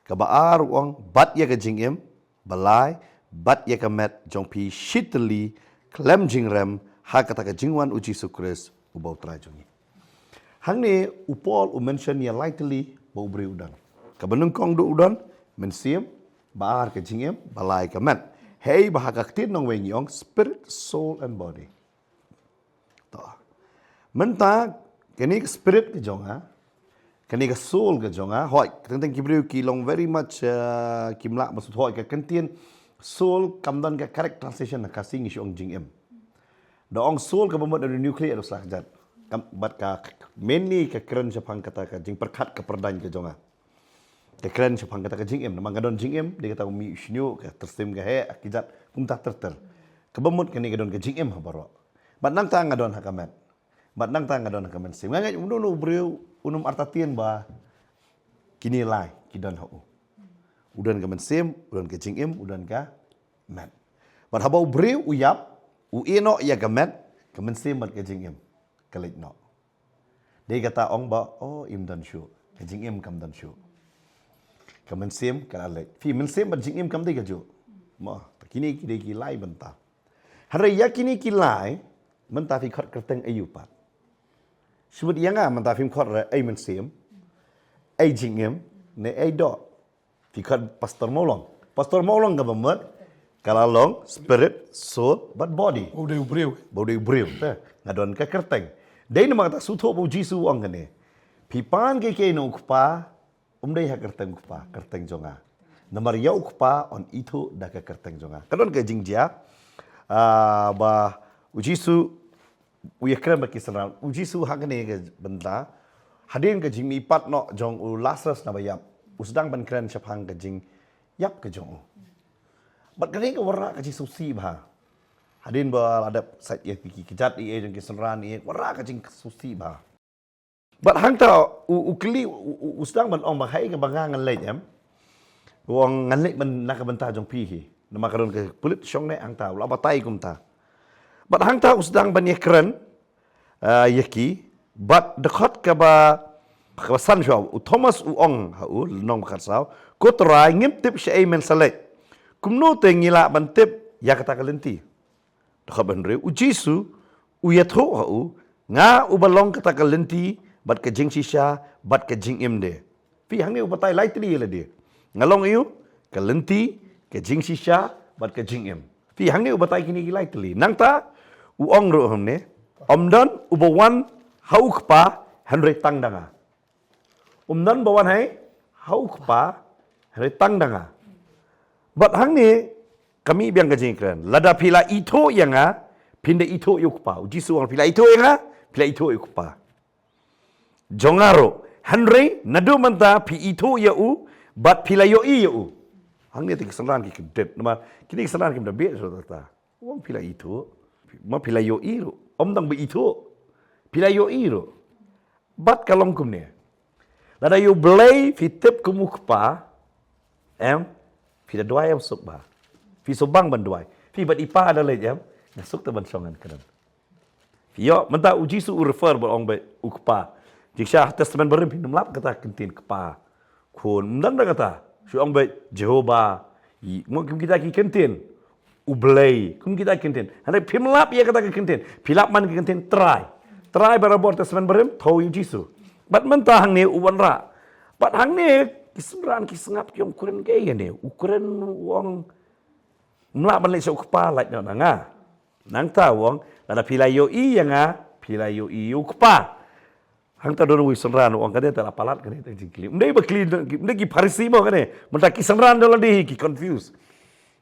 Kaba ar u ong, bad ïa ka jingim, ba lai, bad ïa ka met jong phi shitylli, khlem jingrem, ha kata ka jingwan u Jisu Khrist, uba u Trai jong ngi. Hangne u Paul u mention ïa lai tylli ba u briew u don. Kaba nyngkong duh u don mynsiem, ba ar ka jingim, ba lai ka met. Hei ba ha ka ktien nongwei ngi ong spirit, soul and body. To. Mynta kane ka spirit ka jong nga, kane ka soul ka jong nga, hooid, teng teng ki briew ki long very much, uh, kim lah ban sngewthuh, hooid, ka ktien soul kam don ka correct translation na Khasi, ngi shu ong jingim. Da ong soul kaba mut da nuclear da sah jat. Kam, bad ka mainly ka kren shaphang kata ka jingpyrkhat ka pyrdaiñ ka jong nga. Ka kren shaphang kata ka jingim, namar ka don jingim, dei kata u mih u shñiuh, ka tyrsim ka heh, ki jat kumta ter ter. Kaba mut kane ka don ka jingim ha baroh. Bad nangta nga don ha ka met. Bad nangta nga don ha ka mynsiem. Nga ngeit uno uno u briew, un ym artatien ba kine lai ki don ha u. U don ka mynsiem, u don ka jingim, u don ka met. Bad haba u briew u ïap, u ïeh noh ïa ka met, ka mynsiem bad ka jingim ka leit noh. Dei kata ong ba, oh, im don shuh. Ka jingim kam don shuh. Ka mynsiem ka la leit. Phi, mynsiem bad jingim kam dei kajuh. Mo, ta kine ki dei ki lai bynta. Hynrei ïa kine ki lai, mynta phi khot kyrteng aïu pat? Shu mut ïa nga mynta phim khot re, ai mynsiem, ai jingim, ne ai doh. Phi khot Pastor Mawlong. Pastor Mawlong kaba mut, ka la long spirit, soul, bad body. Ba u dei u briew. Ba u dei u briew, te. Nga don ka kyrteng. Dei namar kata sngewthuh ba u Jisu u ong kane. Phi pan kiei kiei na u Kpa, ym dei ha kyrteng u Kpa, kyrteng jong nga. Namar ïa u Kpa yn ithuh da ka kyrteng jong nga. Ka don ka jingjia, ah, ba u Jisu u ïakren bad ki synran. U Jisu ha kane ka bynta, hadien ka jingmihpat noh jong u Lasarus na ba ïap, u sdang ban kren shaphang ka jingïap ka jong u. Bad kane ka wanrah ka jingsngewsih bha. Hadien ba la dep sait ïa ki kjat ïa jong ki synran ïa, wanrah ka jingsngewsih bha. Bad hangta u, u kylli, u, u, u sdang ban ong ba haei kaba nga ngan leit, em. U ong ngan leit ban na ka bynta jong phi hi. Namar ka don ka pulit shong ne hangta, u la batai kumta. Bad hangta u sdang ban ïakren, ah, ïa ki, bad dkhot kaba, kaba san shuwa, u Thomas u ong ha u, lynnong ba khatsaw, ko Trai, ngim tip shaei men sa leit. Kumno te ngi lah ban tip ïa kata ka lynti? Dkhot ba hynriew, u Jisu u ïathuh ha u, nga uba long kata ka lynti, bad ka jingshisha, bad ka jingim de. Phi, hangne u batai lai tylli ïa lade. Nga long aïu, ka lynti, ka jingshisha, bad ka jingim. Phi, hangne u batai kine ki lai tylli. Nangta u ong ruh hangne, ym don uba wan ha u Kpa hynrei tang da nga. Ym don ba wan hei ha u Kpa hynrei tang da nga. Bad hangne ka mih biang ka jingkren. Lada phi la ithuh ïa nga, phin da ithuh ïa u Kpa. U Jisu u ong phi la ithuh ïa nga, phi la ithuh ïa u Kpa jong nga ruh. Hynrei naduh mynta phi ithuh ïa u, bad phi la ïohi ïa u. Hangne te ki synran ki kyndet. Namar kine ki synran kim da beh shuh ta. U ong phi la ithuh. Ma phi la ïohi ruh. Ym tang ba ithuh, phi la ïohi ruh. Bad ka long kumne. Lada ïa U Blei phi tip kum u Kpa, em, phi da duwai em suk bha. Phi sngewbang ban duwai. Phi bad i Pa da leit em, nga suk te ban shong ngan kren. Phi ïoh, mynta u Jisu u refer bad ong ba u Kpa. Jingshisha Testament Barim phin ym lap kata ka kyntien Kpa, Khun, ym don da kata. Shu ong ba Jehovah, i, mo kum kita ki kyntien. U Blei, kum kita ki kyntien. Hynrei phim lap ïa kata ki kyntien. Phi lap man ki kyntien Trai. Trai barabor Testament Barim, thew ïa u Jisu. Bad mynta hangne u wanrah. Bad hangne ki synran ki sngap ki ong u kren kaei hangne. U kren u ong, ym lah ban leit sha u Kpa, lait noh na nga. Nangta u ong, lada phi la ïohi ïa nga, phi la ïohi ïa u Kpa. Hangta don uwei u synran u ong, kane te la palat kane te jingkylli. Ym dei ba kylli, ym dei ki Pharisi mo kane. Mynta ki synran da lade hi ki confuse.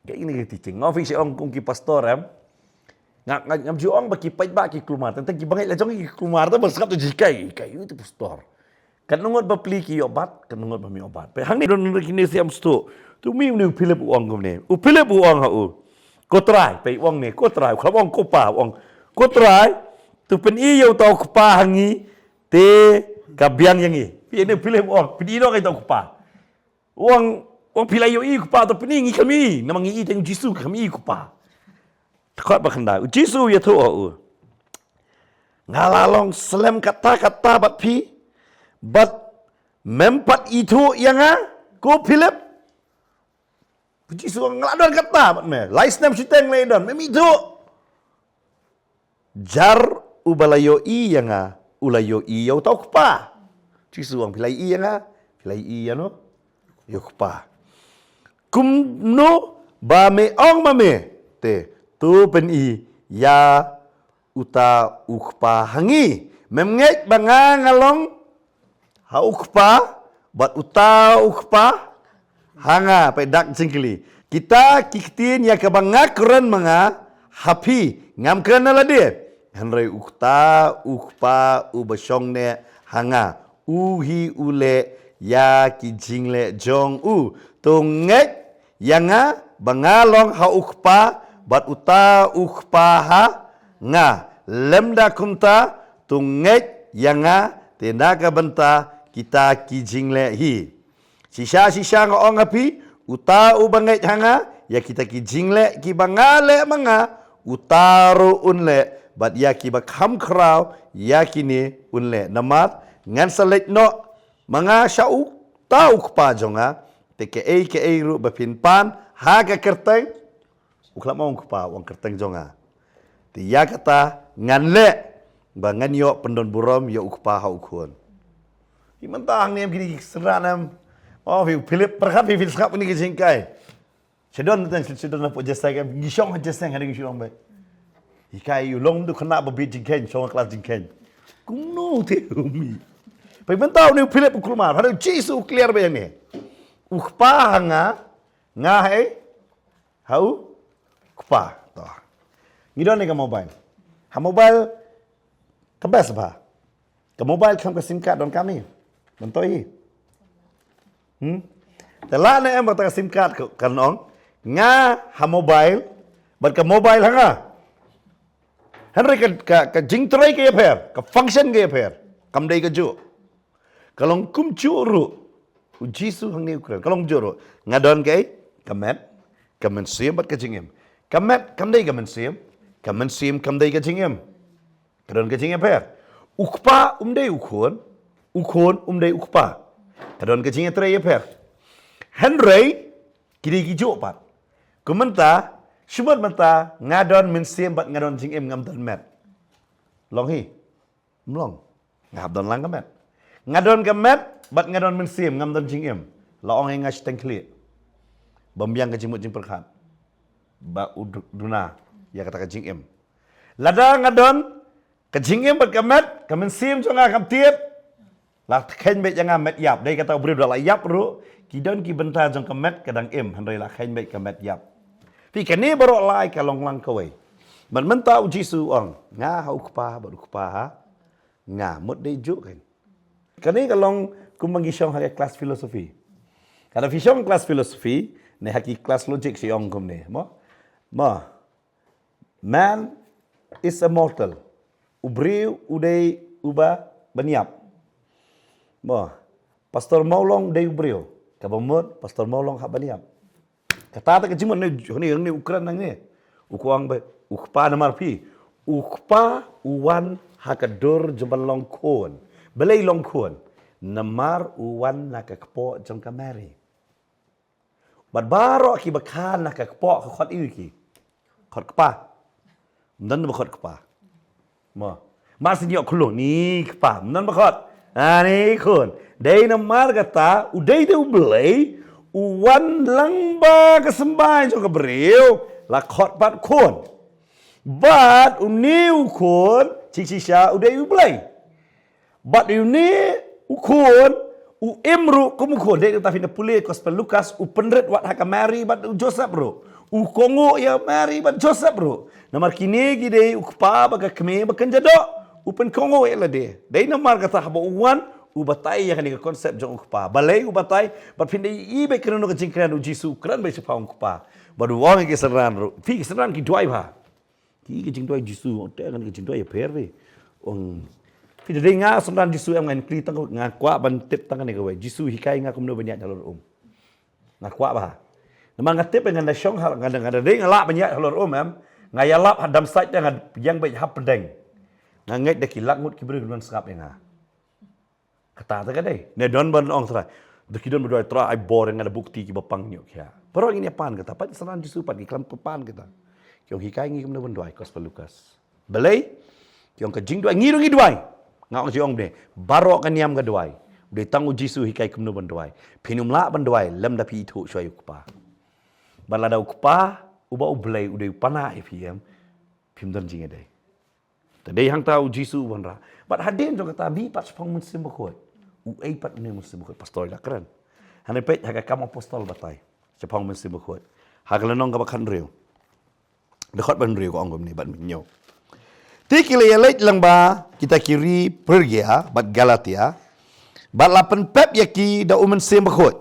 Kaei kane ka teaching. Nga phi shu ong kum ki pastor em. Nga, nga, ngam ju ong ba ki paidbah ki kulmar. Tang ki bangeit la jong ki kulmar te ba sngap te jinghikai, hikai ïa u pastor. Katno ngut bapli ki ïoh bat, katno ngut bym ïoh bat. Peit hangne don kine siem stu. Tu mi une u Philip u ong kumne. U Philip u ong ha u. Ko Trai, peit u ong ne, ko Trai, u khlem ong ko Pa, u ong, ko Trai, to pyni ïa uta u Kpa ha ngi, te ka biang ïa ngi. Peit une u Philip u ong, pyni noh ïa uta u Kpa. U ong, u ong phi la ïohi u Kpa, to pyni, ngi khlem ïohi, namar ngi ïohi tang u Jisu, khlem ïohi u Kpa. Dkhot ba khyndai, u Jisu u ïathuh ha u. Nga la long slem katta katta bad phi, bad mem pat ithuh ïa nga, Ko Philip, Jisu nga la don kata bad me. Lai snem shiteng la don, me mih duh. Jar uba la ïohi ïa nga, u la ïohi ïa uta u Kpa. Jisu ong phi la ïohi ïa nga, phi la ïohi ïa no? Ïa u Kpa. Kumno ba me ong ma me, te, to pyni ïa uta u Kpa ha ngi. Mem ngeit ba nga nga long ha u Kpa, bad uta u Kpa ha nga, peit dak jingkylli. Kita ki ktien ïa kaba nga kren ma nga ha phi, ngam kren na lade. Hynrei uta u Kpa uba shong ne ha nga, u hi u leh ïa ki jingleh jong u. To ngeit ïa nga ba nga long ha u Kpa, bad uta u Kpa ha nga. Lymda kumta, to ngeit ïa nga, te na ka bynta kita ki jingleh hi. Shisha shisha nga ong ha phi, uta uba ngeit ha nga, ïa kita ki jingleh kiba nga leh ma nga, uta ruh un leh, bad ïa kiba kham khraw ïa kine un leh. Namar ngan sa leit noh ma nga sha uta u Kpa jong nga, te kaei kaei ruh ba phin pan ha ka kyrteng, u khlem ong Kpa, u ong kyrteng jong nga. Te ïa kata ngan leh ba ngan ïoh pyndon burom ïa u Kpa ha u Khun. Hi mynta hangne em kine ki synran em. Oh, phi Philip, pyrkhat phi, phi sngap kine ki jinghikai. Sha don tang, sha don hapoh Jesseng em, ngi shong ha Jesseng, ha ngi shong beit. Hikai ïa u long tu khynnah ba bit jingkheiñ, shong ha klas jingkheiñ. Kumno te u mih. Peit mynta une u Philip u kulmar, hynrei u Jisu u clear bha ïa ne. U Kpa ha nga, nga ha ei? Ha u Kpa. To. Ngi don ne ka mobile. Ha mobile ka best bha. Ka mobile khlem ka sim card don kam hi. Don to hi. Hmm? Te la ne em ba ta ka sim card ka, kan ong. Nga ha mobile, bad ka mobile ha nga. Hynrei ka, ka, ka jingtrei ka ïapher, ka function ka ïapher. Kam dei kajuh. Ka long kumjuh ruh u Jisu hangne u kren. Ka long kumjuh ruh. Nga don kaei? Ka met, ka mynsiem bad ka jingim. Ka met kam dei ka mynsiem, ka mynsiem kam dei ka jingim. Ka don ka jingïapher. U Kpa um dei u Khun, u Khun um dei u Kpa. Ka don ka jingïatrei ïapher. Hynrei ki dei kijuh pat. Kumta, shu mut mynta nga don mynsiem bad nga don jingim, ngam don met. Long hi? Ym long. Nga hap don lang ka met. Nga don ka met bad nga don mynsiem, ngam don jingim. La ong ïa nga shiteng khlieh. Bym biang ka jingmut jingpyrkhat. Ba u du-, duna ïa kata ka jingim. Lada nga don ka jingim bad ka met, ka mynsiem jong nga kam tied, la kheiñ beit ïa nga met ïap. Dei kata u briew da la ïap ruh, ki don ki bynta jong ka met ka dang im, hynrei la kheiñ beit ka met ïap. Phi, kane baroh lai ka long lang kawei. Bad mynta u Jisu u ong, nga ha u Kpa bad u Kpa ha nga, mut dei juh kan. Kane ka long kumba ngi shong ha ka klas philosophy. Lada phi shong klas philosophy, ne ha ki klas logic shu ong kumne, mo? Mo. Man is a mortal. U briew u dei uba ban ïap. Mo. Pastor Mawlong u dei u briew. Kaba mut Pastor Mawlong hap ban ïap. Kata te ka jingmut ne, ne, ne u kren nangne. U kwah ong ba u Kpa namar phi. U Kpa u wan ha ka dur jong ban long khun. Balei long khun? Namar u wan na ka kpoh jong ka Mary. Bad baroh kiba kha na ka kpoh ka khot aïu ki? Khot kpa. Ym don ba khot kpa. Mo. Mar shu ïoh khun, ni kpa. Ym don ba khot. Ah, ni khun. Dei namar kata, u dei te u Blei, u wan lyngba ka symbai jong ka briew, la khot pat khun. Bad une u khun, shisha u dei u Blei. Bad une u khun, u im ruh kum u khun. Dei ta phin da pule Gospel Lukas, u pynrit wat ha ka Mary bad u Joseph ruh. U kohnguh ïa Mary bad Joseph ruh. Namar kine ki dei u kpa bad ka kmie ba kynja doh. U pynkohnguh ïa lade. Dei namar kata haba u wan, u batai ïa kane ka concept jong u kpa. Balei u batai, bad phin da ïohi beit kano kano ka jingkren u Jisu u kren beit shaphang u kpa. Bad u ong ïa ki synran ruh. Phi ki synran ki duwai bha. Ki, ki jingduwai Jisu, te ngan ki jingduwai ïapher phi. Ong, phi da dei nga synran Jisu em, ngan kylli tang, nga kwah ban tip tang kane kawei. Jisu hikai nga kumno ban ïaid halor um. Nga kwah bha. Namar nga tip ngan da shong hal, ngan da, ngan da dei nga lah ban ïaid halor um em. Nga ïalap ha dump site te nga ïeng beit hapdeng. Nga ngeit da ki lak ngut ki briew ki don sngap ïa nga. Kata te ka dei. Ne don ban ong Trai. Da ki don ba duwai, Trai, ai bor ïa nga da bukti kiba pang ñiuh khia. Baroh ngin ïa pan kata, pat synran Jisu pat ki klam pat pan kata. Ki ong hikai ngi kumno ban duwai, Gospel Lukas. Balei? Ki ong ka jingduwai, ngi ruh ngi duwai. Nga ong jingong bne, baroh ka niam ka duwai. U dei tang u Jisu hikai kumno ban duwai. Phin ym lah ban duwai lymda phi ithuh shuwa ïa u Kpa. Bad lada u Kpa uba U Blei u dei u pana ïa phi em, phim don jingïadei. Te dei hangta u Jisu u wanrah. Bad hadien jong kata, mih pat shaphang Mynsiem Bakhuid. Uei pat une u Mynsiem Bakhuid? Pastor i la kren. Hynrei peit ha ka Kam Apostol batai shaphang Mynsiem Bakhuid, ha ka lynnong kaba khathynriew, dkhot ba hynriew ka ong kumne bad mynhynñiew: Te ki la ïaleit lyngba kita ki ri Phrygia bad Galatia, bad la pynpep ïa ki da u Mynsiem Bakhuid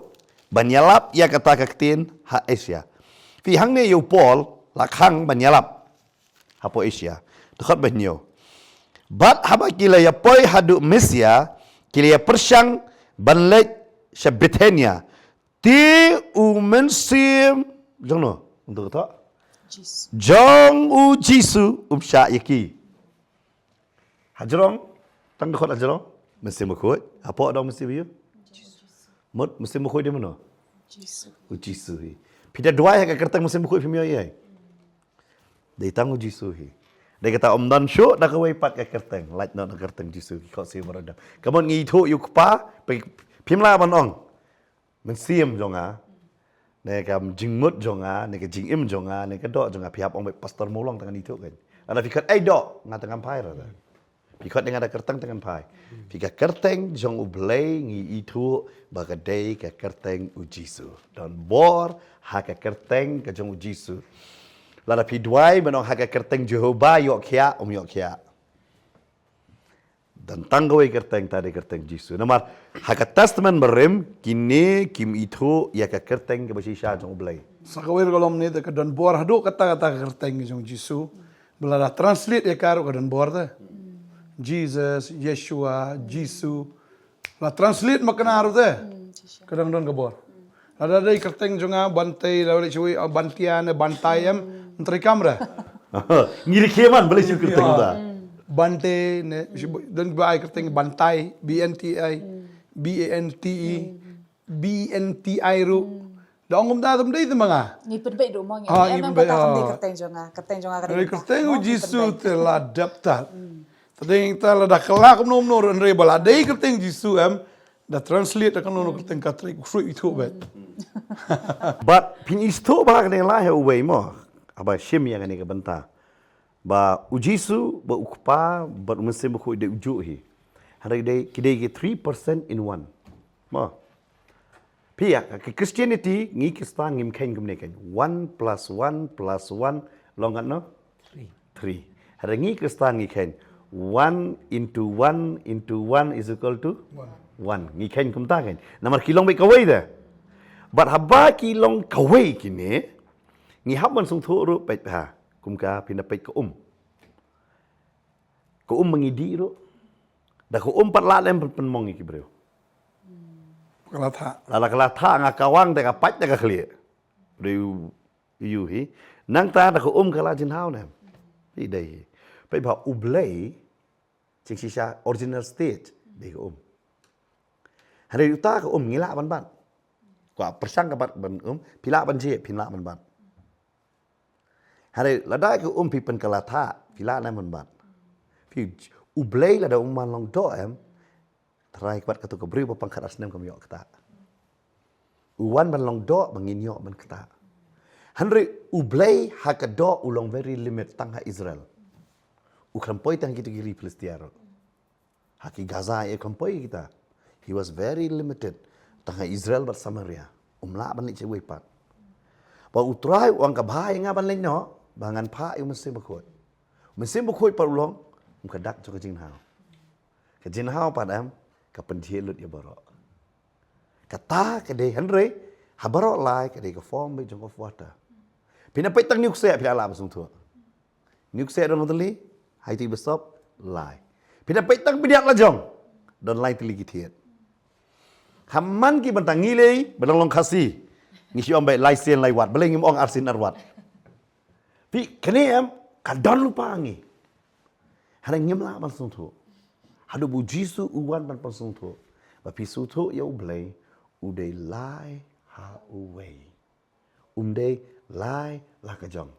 ban ïalap ïa kata ka ktien ha Asia. Phi, hangne ïa u Paul la khang ban ïalap hapoh Asia. Dkhot ba hynñiew: Bad haba ki la ïa poi haduh Misia, ki la ïa pyrshang ban leit sha Bithynia. Te u Mynsiem jong no? Ong to kata? Jisu. Jong u Jisu um shah ïa ki. Hajrong, tang dkhot hajrong, Mynsiem Bakhuid. Hapoh dang Mynsiem Bakhuid. Mut Mynsiem Bakhuid dei mano? Jisu. U Jisu hi. Phi da duwai ha ka kyrteng Mynsiem Bakhuid, phim ïohi ei. Dei tang u Jisu hi. Dei kata, ym don shuh da kawei pat ka kyrteng, lait noh na ka kyrteng Jisu, ki khohsiew baroh dam. Ka mut ngi ithuh ïa u Kpa, phi, phim lah ban ong Mynsiem jong nga, ne ka jingmut jong nga, ne ka jingim jong nga, ne ka doh jong nga. Phi hap ong beit, Pastor Mawlong, tang ngan ithuh kein. Lada phi khot ei doh, nga tang ngam phai ruh te. Phi khot ïa nga da ka kyrteng, tang ngan phai. Phi, ka kyrteng jong U Blei ngi ithuh ba ka dei ka kyrteng u Jisu. Don bor ha ka kyrteng ka jong u Jisu. Lada phi duwai ban ong ha ka kyrteng Jehobah ïoh khiah, um ïoh khiah. Don tang kawei kyrteng, ta dei kyrteng Jisu. Namar ha ka Testament Barim, kine kim ithuh ïa ka kyrteng kaba shisha jong U Blei. Sa kawei ruh ka long ne, te ka don bor haduh katta katta ka kyrteng jong Jisu. Ba lada translate ïa ka ruh ka don bor te. Jesus, Yeshua, Jisu. La translate ma kane ruh te, ka dang don ka bor. Lada dei kyrteng jong nga Bante, lada dei shuwa, ah, Bantia ne Bantai em, ym treikam re. Ngi rkhie man, balei shu kyrteng ta? Bante ne, shu, don ba ai kyrteng Bantai, B N T I, B A N T E, B N T I ruh. Da ong kumta, tam dei te ma nga. Ngi pynbeit ruh mo ngi. Ah, em, ngi em, pynbeit, kata kam dei, ah, kyrteng jong nga, kyrteng jong nga ka dei. Dei kyrteng u Jisu te la dep ta. Te dei ta, lada kylla kumno kumno ruh, hynrei ba la dei kyrteng Jisu em, da translate da kano kano kyrteng ka trei, u shu ithuh beit. Bad phin ithuh ba kane la ha uwei mo, haba shim ïa kane ka bynta, ba u Jisu, ba u Kpa, bad u Mynsiem Bakhuid dei ujuh hi. Hynrei dei, ki dei ki three person in one. Mo. Phi ïa, ka Christianity, ngi Khristan ngim kheiñ kumne kein. One plus one plus one long katno? Three. Three. Hynrei ngi Khristan ngi kheiñ. One into one into one is equal to? One. One. Ngi kheiñ kumta kein. Namar ki long beit kawei te. Bad haba ki long kawei kine, ngi hap ban sngewthuh ruh, peit ha. Kum ka, phin da peit ka um. Ka um ma ngi dih ruh. Da ka um pat lah lem pyn-, pynmong ïa ki briew. Ka la thah. Lada ka la thah, nga kawang te ka pait te ka khlieh. Dei u, ïu hi. Nangta da ka um ka la jynhaw ne em? Dei hi. Peit ba U Blei, jingshisha original state, dei ka um. Hynrei uta ka um ngi lah ban bat. Kwah pyrshang ka bat ban um, phi lah ban jied, phin lah ban bat. Hynrei lada ka um phi pynkylla thah, phi lah ne em ban bat? Phi, U Blei lada um ban long doh em, trai ka bat kato ka briew ba pang khatar snem kam ïoh ktah. U wan ban long doh ba ngin ïoh ban ktah. Hynrei U Blei ha ka doh u long very limit tang ha Israel. U khlem poi tang kito ki ri Philistia ruh. Ha ki Gaza, e, khlem poi kita. He was very limited. Tang ha Israel bad Samaria. Um lah ban leit shawei pat. Ba U Trai u ong ka bha ïa nga ban leit noh, ba ngan phah ïa u Mynsiem Bakhuid. Mynsiem Bakhuid pat u long, um, ka dak jong ka jinghynñiew. Ka jinghynñiew pat em, ka pynjhieh lut ïa baroh. Kata ka dei, hynrei ha baroh lai ka dei ka form beit jong ka water. Phin da peit tang niu kseh, phi lah lah ban sngewthuh. Niu kseh don lai tylli, ha ïa ki bus stop, lai. Phin da peit tang pdiat la jong, don lai tylli ki thied. Ha man ki bynta ngi lei, ba dang long Khasi, ngi shu ong beit lai sien lai wat, balei ngim ong ar sien ar wat? Phi, kane em, ka don lypa ngi. Hynrei ngim lah ban sngewthuh. Haduh ba U Jisu u wan ban pynsngewthuh. Ba phi sngewthuh ïa U Blei, u dei lai ha uwei. Um dei lai la ka jong.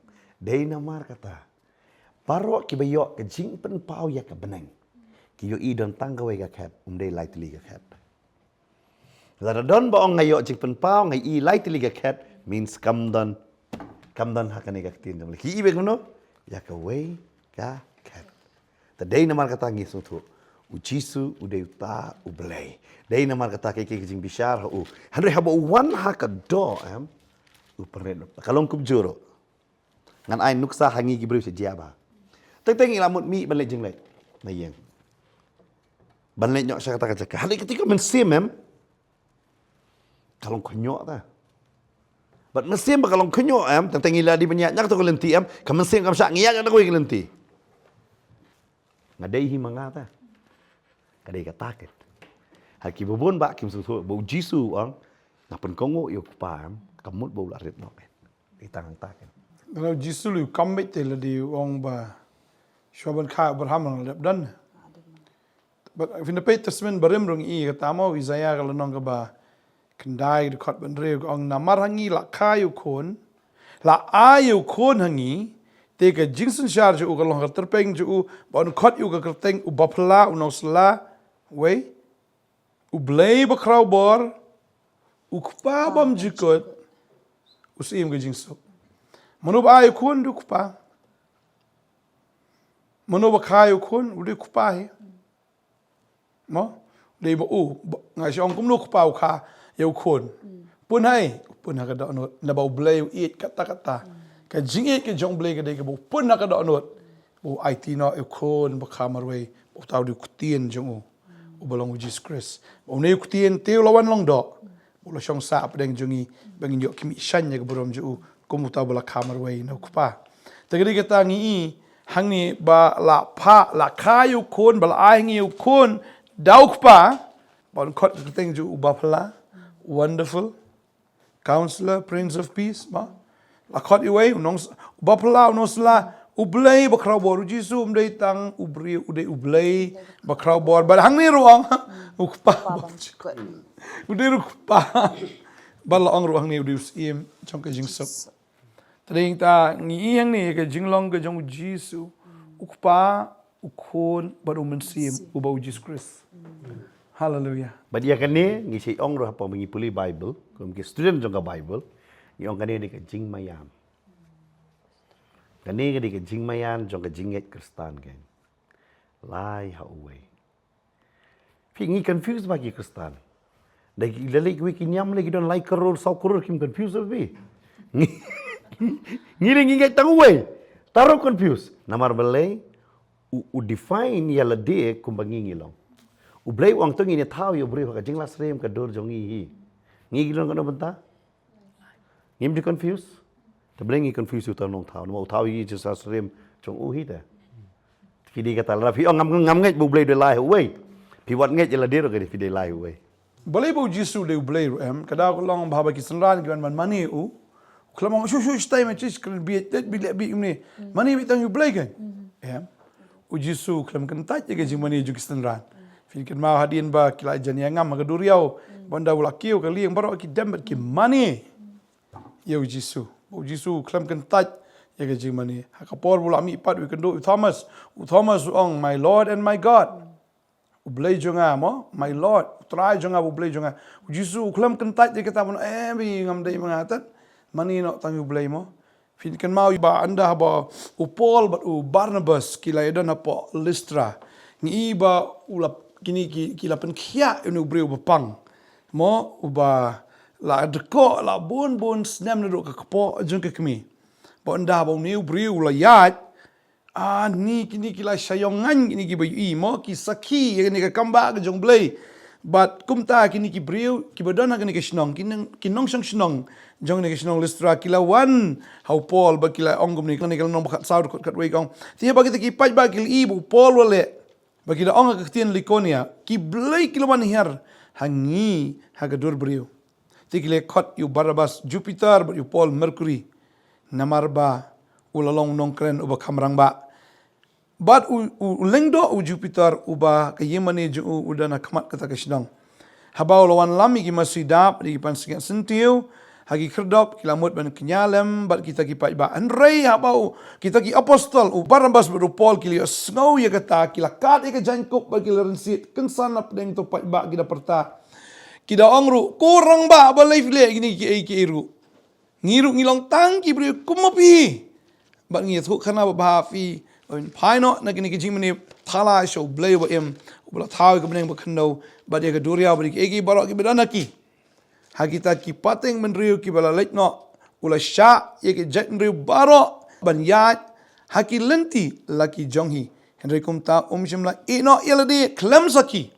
Dei namar kata, baroh kiba ïoh ka jingpynpaw ïa ka bneng, ki ïohi don tang kawei ka khet, um dei lai tylli ka khet. Lada don ba ong nga ïoh jingpynpaw, nga ïohi lai tylli ka khet, means kam don, kam don ha kane ka ktien jong U Blei. Ki ïohi beit kumno? Ïa kawei ka khet. Te dei namar kata ngi sngewthuh, U Jisu u dei uta U Blei. Dei namar kata ka, ka, ka jingbishar ha u. Hynrei haba u wan ha ka doh, em, u pynrit. Ka long kumjuh ruh. Ngan ai nuksa ha ngi ki briew sha jia ba. Teng teng ngi la mut mih ban leit jingleit na ïing, ban leit noh sha kata ka jaka. Hynrei kata ka mynsiem, em, ka long khynñiuh ta. Bad mynsiem ba ka long khynñiuh, em, teng teng ngi la dei ban ïaid na kata ka lynti, em, ka mynsiem kam shah ngi ïaid na kawei ka lynti. Nga dei hi ma nga ta. Ka dei kata kat. Ha kiba bun ba kim sngewthuh ba U Jisu u ong, nga pynkohnguh ïa U Kpa, em, ka mut ba u la rit noh, em. Dei tang hangta kat. Lada U Jisu u kam beit te lada u ong ba shuwa ban kha Abraham nga la dep don. Bad phin da peit Testament Barim ruh ngi i kata mo, Isaiah ka lynnong kaba khyndai, dkhot ba hynriew ka ong, namar ha ngi la kha ïa u khun, la ai ïa u khun ha ngi, te ka jingsynshar jong u ka long ha ka tyrpeng jong u, ba un khot ïa u ka kyrteng U Baphylla, U Nongsylla, wei, U Blei Bakhrawbor, U Kpa Bymjukut, U Syiem ka Jingsuk. Mano ba ai ïa u khun? U dei U Kpa. Mano ba kha ïa u khun? U dei U Kpa hi. Mo? Dei ba u, ba, nga shu ong kumno U Kpa u kha ïa u khun. Pun ha ei? Pun ha ka dohnud. Naba U Blei u ïeit katta katta. Ka jingïeit ka jong U Blei ka dei kaba u pun ha ka dohnud. Ba u aiti noh ïa u khun ba kha marwei. Ba uta u dei u ktien jong u, uba long U Jisu Khrist. Ba une u ktien te u la wan long doh. Ba u la shong sah hapdeng jong ngi, ba ngin ïoh khmih shaiñ ïa ka burom jong u, kum uta uba la kha marwei na U Kpa. Te ka dei kata ngi i hangne ba la pha, la kha ïa u khun, ba la ai ha ngi ïa u khun da U Kpa, ba un khot ka kyrteng jong u U Baphylla, Wonderful Counselor, Prince of Peace, ba la khot iwei, u nong, U Baphylla, U Nongsylla, U Blei Bakhrawbor. U Jisu um dei tang u briew, u dei U Blei Bakhrawbor. Bad hangne ruh ong, U Kpa Bymjukut. U dei ruh U Kpa. Bad la ong ruh hangne u dei U Syiem jong ka Jingsuk. Te dei ta ngi i hangne ka jinglong ka jong U Jisu, U Kpa, U Khun bad U Mynsiem, uba U Jisu Khrist. Haleluia. Bad ïa kane ngi shait ong ruh haba ngi pule Baibl, kum ki student jong ka Baibl, ngi ong kane dei ka jingmaïan. Kane ka dei ka jingmaïan jong ka jingngeit Khristan kan. Lai ha uwei. Phi, ngi confuse bha ki Khristan. Da ki la leh kiwei ki niam leh ki don lai klur saw klur kim confuse bha phi. Ngi, ngi leh ngi ngeit tang uwei. Tang ruh confuse. Namar balei? U, u define ïa lade kumba ngi ngi long. U Blei u ong to ngin ïa thaw ïa u briew ha ka jinglasrem ka dur jong ngi hi. Ngi ngi long kano bynta? Ngim ju confuse? Te balei ngi confuse ïa uta u nongthaw? Namar u thaw ïa ka jinglasrem jong u hi te. Phi dei kata lada phi ong ngam, ngam ngeit ba U Blei u dei lai ha uwei. Phi wat ngeit ïa lade ruh ka dei phi dei lai ha uwei. Balei ba U Jisu u dei U Blei ruh em? Ka daw ka long ba haba ki synran ki wan ban mane ïa u, u khlem ong shu shu stai ma chis kren bieit tet bi leh bi mane. Mane beit tang ïa U Blei kan. Em. U Jisu u khlem kyntait ïa ka jingmane jong ki synran. Phin kynmaw hadien ba ki la jan ïa ngam ha ka duriaw. Ba ynda u la kiew ka lieng baroh ki dem bad ki mane ïa U Jisu. U Jisu u khlem kyntait ïa ka jingmane. Ha ka por ba u la mih pat u kynduh ïa u Thomas. U Thomas u ong, "My Lord and my God." U Blei jong nga mo, my Lord, U Trai jong nga, U Blei jong nga. U Jisu u khlem kyntait ïa kata mo, eh, bi ngam dei ma nga tat. Mane noh tang ïa U Blei mo. Phin kynmaw ba ynda haba u Paul bad u Barnabas ki la ïadon hapoh Listra. Ngi i ba u la, kine ki, ki la pynkhiah ïa une u briew ba pang. Mo, uba la dkoh la bun bun snem naduh ka kpoh jong ka kmie. Ba ynda haba une u briew u la ïaid, ah, ni kine ki la shah ïong ngan kine kiba ïohi mo, ki sakhi ïa kane ka kam ba ka jong U Blei. Bad kumta kine ki briew kiba don ha kane ka shnong, ki nong, ki nongshong shnong jong kane ka shnong Listra ki la wan ha u Paul bad ki la ong kumne, kane ka lynnong ba khatsaw dkhot khatwei ka ong. Te haba kita ki paidbah ki la i ba u Paul u la leh ba ki la ong ha ka ktien Likonia, ki blei ki la wan hiar ha ngi ha ka dur briew. Te ki la khot ïa u Barnabas Jupiter bad ïa u Paul Mercury. Namar ba u la long nongkren uba kham rangbah. Bad u, u, u lyngdoh u Jupiter uba ka ïingmane jong u u don ha khmat kata ka shnong. Haba u la wanlam ïa ki masi dap, ïa ki pansngiat syntiew ha ki khyrdop, ki la mut ban kñia lem bad kita ki paidbah. Hynrei haba u, kita ki apostol, u Barnabas bad u Paul, ki la ïohsngew ïa kata, ki la kad ïa ka jaiñkup bad ki la rynsied kynsan na pdeng uto u paidbah, ki da pyrta. Ki da ong ruh, ko rangbah ba leh leh kine kiei kiei ruh, ngi ruh ngi long tang ki briew kum ma phi. Bad ngi ïathuh khana ba bha phi, ba phin phai noh na kine ki jingmane thala sha U Blei uba im, uba la thaw ïa ka bneng bad ka khyndew, bad ïa ka duriaw bad ïa kiei kiei baroh kiba don ha ki. Ha kita ki pateng bynriew kiba la leit noh, u la shah ïa ki jaitbynriew baroh ban ïaid ha ki lynti la ki jong hi. Hynrei kumta um shym la ïeh noh ïa lade khlem sa ki.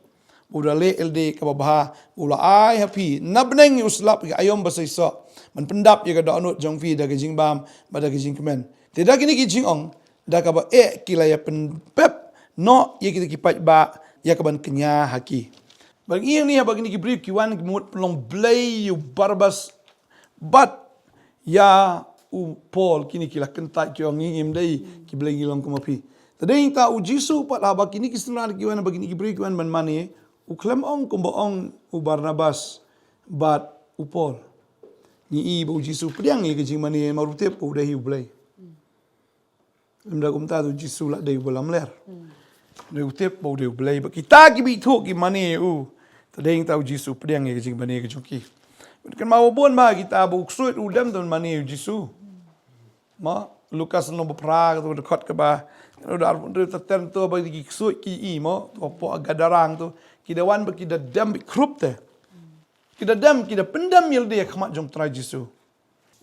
Ba u da leh ïa lade kaba bha, ba u la ai ha phi na bneng ïa u slap ïa ka aïom ba seisoh, ban pyndap ïa ka dohnud jong phi da ka jingbam bad da ka jingkmen. Te da kine ki jingong, da kaba eh ki la ïa pynpep noh ïa kita ki paidbah ïa kaban kñia ha ki. Bad ngi ïa ni haba kine ki briew ki wan ki mut pynlong blei ïa u Barnabas bad ïa u Paul, kine ki la kyntait ki ong, ngi ngim dei ki blei, ngi long kum ma phi. Te dei ta U Jisu pat haba kine ki synran ki wan, haba kine ki briew ki wan ban mane, u khlem ong kumba ong u Barnabas bad u Paul. Ngi i ba U Jisu u pdiang ïa ka jingmane, namar u tip ba u dei hi U Blei. Lymda kumta te U Jisu la dei uba lamler. Dei u tip ba u dei U Blei, bad kita kiba ithuh ki mane ïa u. Te dei ta U Jisu u pdiang ïa ka jingmane ka jong ki. Bad kynmaw ba bun ba kita ba u ksuid u dem te mane ïa U Jisu. Mo, Lukas lynnong ba phra, kata ka dkhot kaba, kata ka arphew hynriew, te ter to ba ki ksuid ki i mo, to hapoh Gadara to. Ki da wan bad ki da dem bad khrup te. Ki da dem, ki da pyndem ïa lade ha khmat jong U Trai Jisu.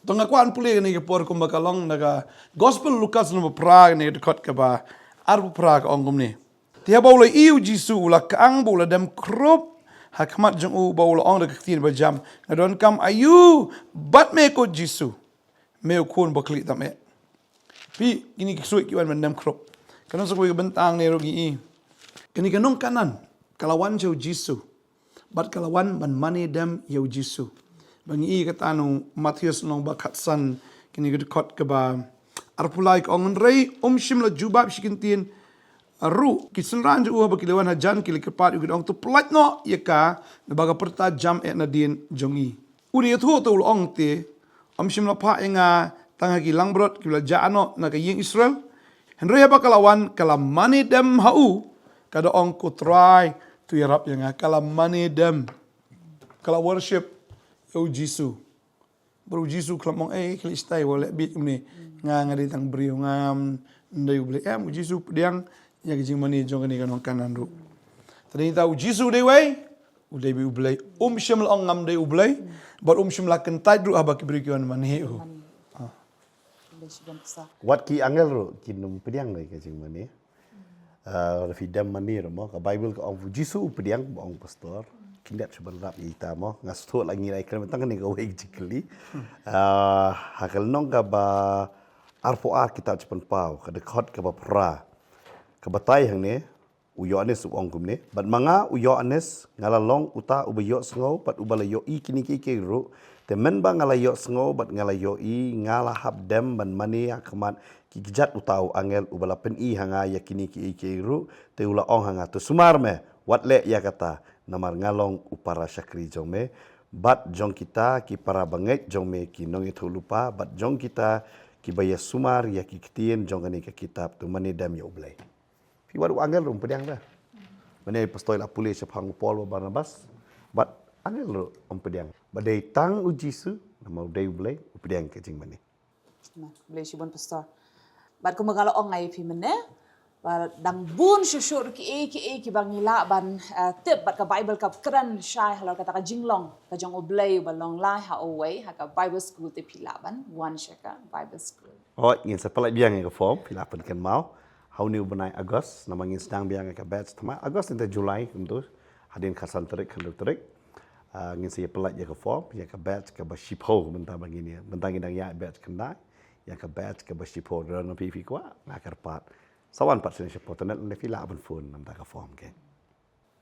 To nga kwah ban pule kane ka por kumba ka long na ka Gospel Lukas lynnong ba phra, kane ka dkhot kaba arphew phra, ka ong kumne. Te haba u la ïohi U Jisu, u la kyang bad u la dem khrup ha khmat jong u bad u la ong da ka ktien ba jam, nga donkam aïu bad me ko Jisu, me u Khun ba khlieh tam eh. Phi, kine ki ksuid ki wan ban dem khrup. Ka nang sa kawei ka bynta ne ruh ngi i. Kane ka nong Kanaan ka la wan sha U Jisu bad ka la wan ban mane dem ïa U Jisu. Ba ngi i kata na u Mathaios lynnong ba khatsan, kane ka dkhot kaba arphew lai, ka ong, hynrei um shym la jubab shi kyntien ruh ki synran jong u. Haba ki la wan hajan ki la kyrpad ïa u, ki da ong, to pyllait noh ïa ka, naba ka pyrta jam eh nadien jong ngi. U da ïathuh te u la ong, te ym shym la phah ïa nga tang ha ki langbrot kiba la jah noh na ka ïing Israel. Hynrei haba ka la wan ka la mane dem ha u, ka da ong, ko Trai, to ïarap ïa nga. Ka la mane dem, ka la worship ïa U Jisu. Bad U Jisu u khlem ong, eh, khlieh shatai, wat leh bieit kumne, nga, nga dei tang briew, ngam dei U Blei, em. U Jisu u pdiang ïa ka jingmane jong kane ka nong Kanaan ruh. Te dei ta U Jisu u dei uwei, u dei beit U Blei. Um shym la ong ngam dei U Blei, bad um shym la kyntait ruh haba ki briew ki wan mane ïa u. Wat ki angel ruh kin ym pdiang ïa ka jingmane. Ah, lada phi dem mane ruh mo, ka Baibl ka ong U Jisu u pdiang, ba ong pastor. Khyndiat shu ban lap ïa ita mo, nga sngewthuh la ngi la ïakren tang kane kawei ka jingkylli. Ah, ha ka lynnong kaba arphew ar kitab Jingpynpaw, ka dkhot kaba phra, ka batai hangne, u Ïoannis u ong kumne, bad ma nga u Ïoannis nga la long uta uba ïohsngew bad uba la ïohi kine kiei kiei ruh, te mynba nga la ïohsngew bad nga la ïohi, nga la hap dem ban mane ha khmat ki kjat uta u angel uba la pyni ha nga ïa kine kiei kiei ruh, te u la ong ha nga, to sumar me, wat leh ïa kata, namar nga long u para shakri jong me, bad jong kita ki para bangeit jong me ki nongïathuhlypa, bad jong kita kiba ïa sumar ïa ki ktien jong kane ka kitab, to mane dem ïa U Blei. Phi, wat u angel ruh um pdiang da. Mynne pastor la pule shaphang u Paul bad Barnabas, bad angel ruh um pdiang. Ba dei tang U Jisu, namar u dei U Blei, u pdiang ka jingmane. Khublei shibun pastor. Bad kumba nga la ong ïa phi mynne, ba dang bun shuh shuh ruh kiei kiei kiba ngi lah ban, eh, tip bad ka Baibl ka kren shai halor kata ka jinglong ka jong U Blei uba long lai ha uwei, ha ka Bible School te phi lah ban wan sha ka Bible School. Hooid, ngin sa pyllait biang ïa ka form, phi lah pynkynmaw. Ha une u bnai August, namar ngin sdang biang ïa ka batch thymmai August, nangta July, kumto. Hadien khatsan tarik, khathynriew tarik. Ah, ngin sa ïa pyllait ïa ka form, ïa ka batch kaba shiphew, mynta ba ngin ïa, mynta ngin dang ïa batch khyndai, ïa ka batch kaba shiphew, lada phi phi kwah, nga kyrpad. Sa wan pat sha shapoh internet, lane phi lah ban phone, mynta ka form, okay.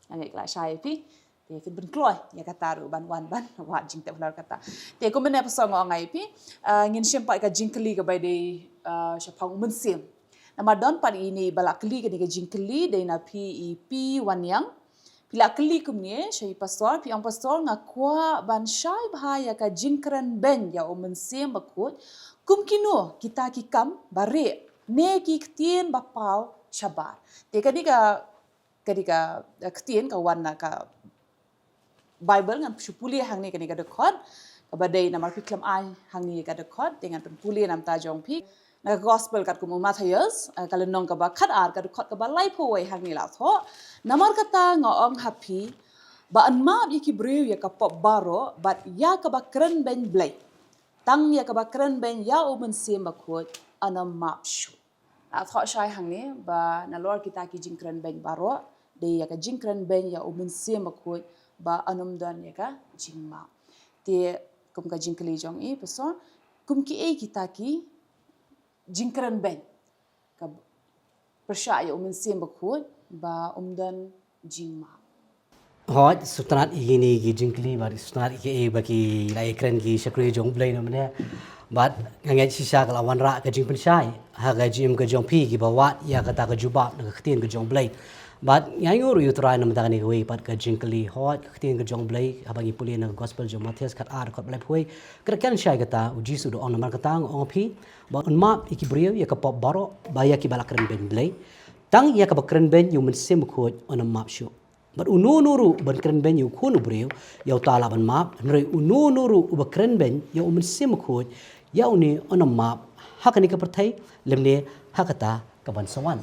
Nga ngeit la shai phi. Te phin pynkloi ïa kata ruh ban wan ban wad jingtip halor kata. Te kumne pastor nga ong ïa phi, ah, ngin shim pat ka jingkylli kaba dei, ah, shaphang u mynsiem. Namar don pat ine ba la kylli kane ka jingkylli dei na phi i Pi Wanniang. Ki la kylli kumne sha i pastor, phi ong pastor, nga kwah ban shai bha ïa ka jingkren beiñ ïa u Mynsiem Bakhuid, kum kino kita ki kam ba rieh ne ki ktien ba paw shabar. Te kane ka, kane ka, eh, ktien ka wan na ka Bible, ngan shu pule hangne kane ka dkhot kaba dei, namar phi khlem ai hangne ka dkhot, te ngan pynpule namar ta jong phi. Na ka gospel katkum u Mathaios, eh, ka lynnong kaba khatar, ka dkhot kaba laiphew wei, hangne la thoh. Namar kata nga ong ha phi, ba yn map ïa ki briew ïa ka pop baroh, bad ïa kaba kren beiñ Blei. Tang ïa kaba kren beiñ ïa u Mynsiem Bakhuid yn ym map shuh. La thoh shai hangne ba nalor kita ki jingkren beiñ baroh, dei ïa ka jingkren beiñ ïa u Mynsiem Bakhuid ba yn ym don ïa ka jingmap. Te kum ka jingkylli jong i pastor, kum kiei kita ki jingkren beiñ ka pyrshah ïa u Mynsiem Bakhuid ba ym don jingmap? Hooid, sngewtynnat ïa kine ki jingkylli bad sngewtynnat ïa kiei ba ki la ïakren ki shakri jong Blei na mynne. Bad nga ngeit shisha ka la wanrah ka jingpynshai ha ka jingim ka jong phi kiba wad ïa kata ka jubab na ka ktien ka jong Blei. Bad nga ainguh ruh ïa u Trai namar kane kawei pat ka jingkylli. Hooid, ka ktien ka jong Blei, haba ngi pule na ka gospel jong Mathaios khatar, dkhot ba laiphew wei, ka da kren shai kata, u Jisu u da ong, namar kata nga ong ha phi, ba yn map ïa ki briew ïa ka pop baroh, ba ïa kiba la kren beiñ Blei. Tang ïa kaba kren beiñ ïa u Mynsiem Bakhuid yn ym map shuh. Bad uno uno ruh uban kren beiñ ïa u Khun u briew, ïa uta lah ban map, hynrei uno uno ruh uba kren beiñ ïa u Mynsiem Bakhuid, ïa une yn ym map ha kane ka pyrthei lymne ha kata kaban sa wan.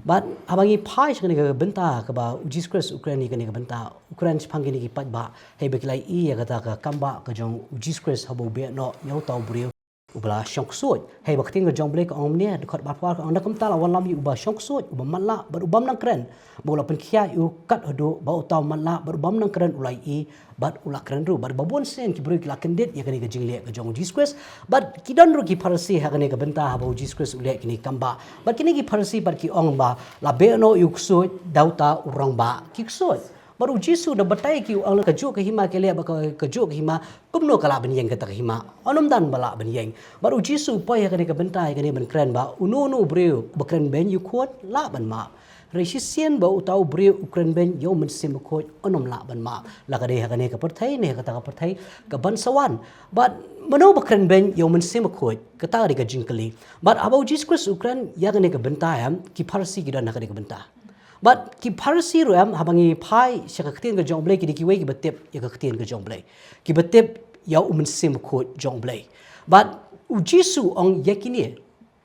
Bad haba ngi phai sha kane ka bynta kaba u Jisu Khrist u kren ïa kane ka bynta, u kren shaphang kine ki paidbah, hei ba ki la ïohi ïa kata ka kambah ka jong u Jisu Khrist haba u beh noh ïa uta u briew uba la shong ksuid. Hei ba ka ktien ka jong Blei ka ong mynne, dkhot ba arphew ar ka ong, na kumta la wallam ïa uba shong ksuid, uba matlah bad u bym nang kren, ba u la pynkhiah ïa u kat haduh ba uta u matlah bad u bym nang kren u la ïohi bad u la kren ruh. Bad ba bun sien ki briew ki la kyndit ïa kane ka jingleh ka jong u Jisu Khrist. Bad ki don ruh ki Pharisi ha kane ka bynta haba u Jisu Khrist u leh kine ki kambah. Bad kine ki Pharisi bad ki ong ba la beh noh ïa u ksuid da uta u rangbah ki ksuid. Bad u Jisu u da batai ïa ki, u ong, la kajuh ka hima ka leh bad ka, kajuh ka hima, kumno ka lah ban ïeng kata ka hima? Yn ym don ba lah ban ïeng. Bad u Jisu u poi ha kane ka bynta ïa kane ban kren ba uno uno u briew ba kren beiñ ïa u Khun lah ban map. Hynrei shisien ba uta u briew u kren beiñ ïa u Mynsiem Bakhuid yn ym lah ban map, la ka dei ha kane ka pyrthei ne ha kata ka pyrthei kaban sa wan. Bad mano ba kren beiñ ïa u Mynsiem Bakhuid? Kata ka dei ka jingkylli. Bad haba u Jisu Khrist u kren ïa kane ka bynta, em, ki Pharisi ki don ha kane ka bynta. Bad ki Pharisi ruh, em, haba ngi phai sha ka ktien ka jong Blei, ki dei kiwei kiba tip ïa ka ktien ka jong Blei, kiba tip ïa u Mynsiem Bakhuid jong Blei. Bad u Jisu u ong ïa kine,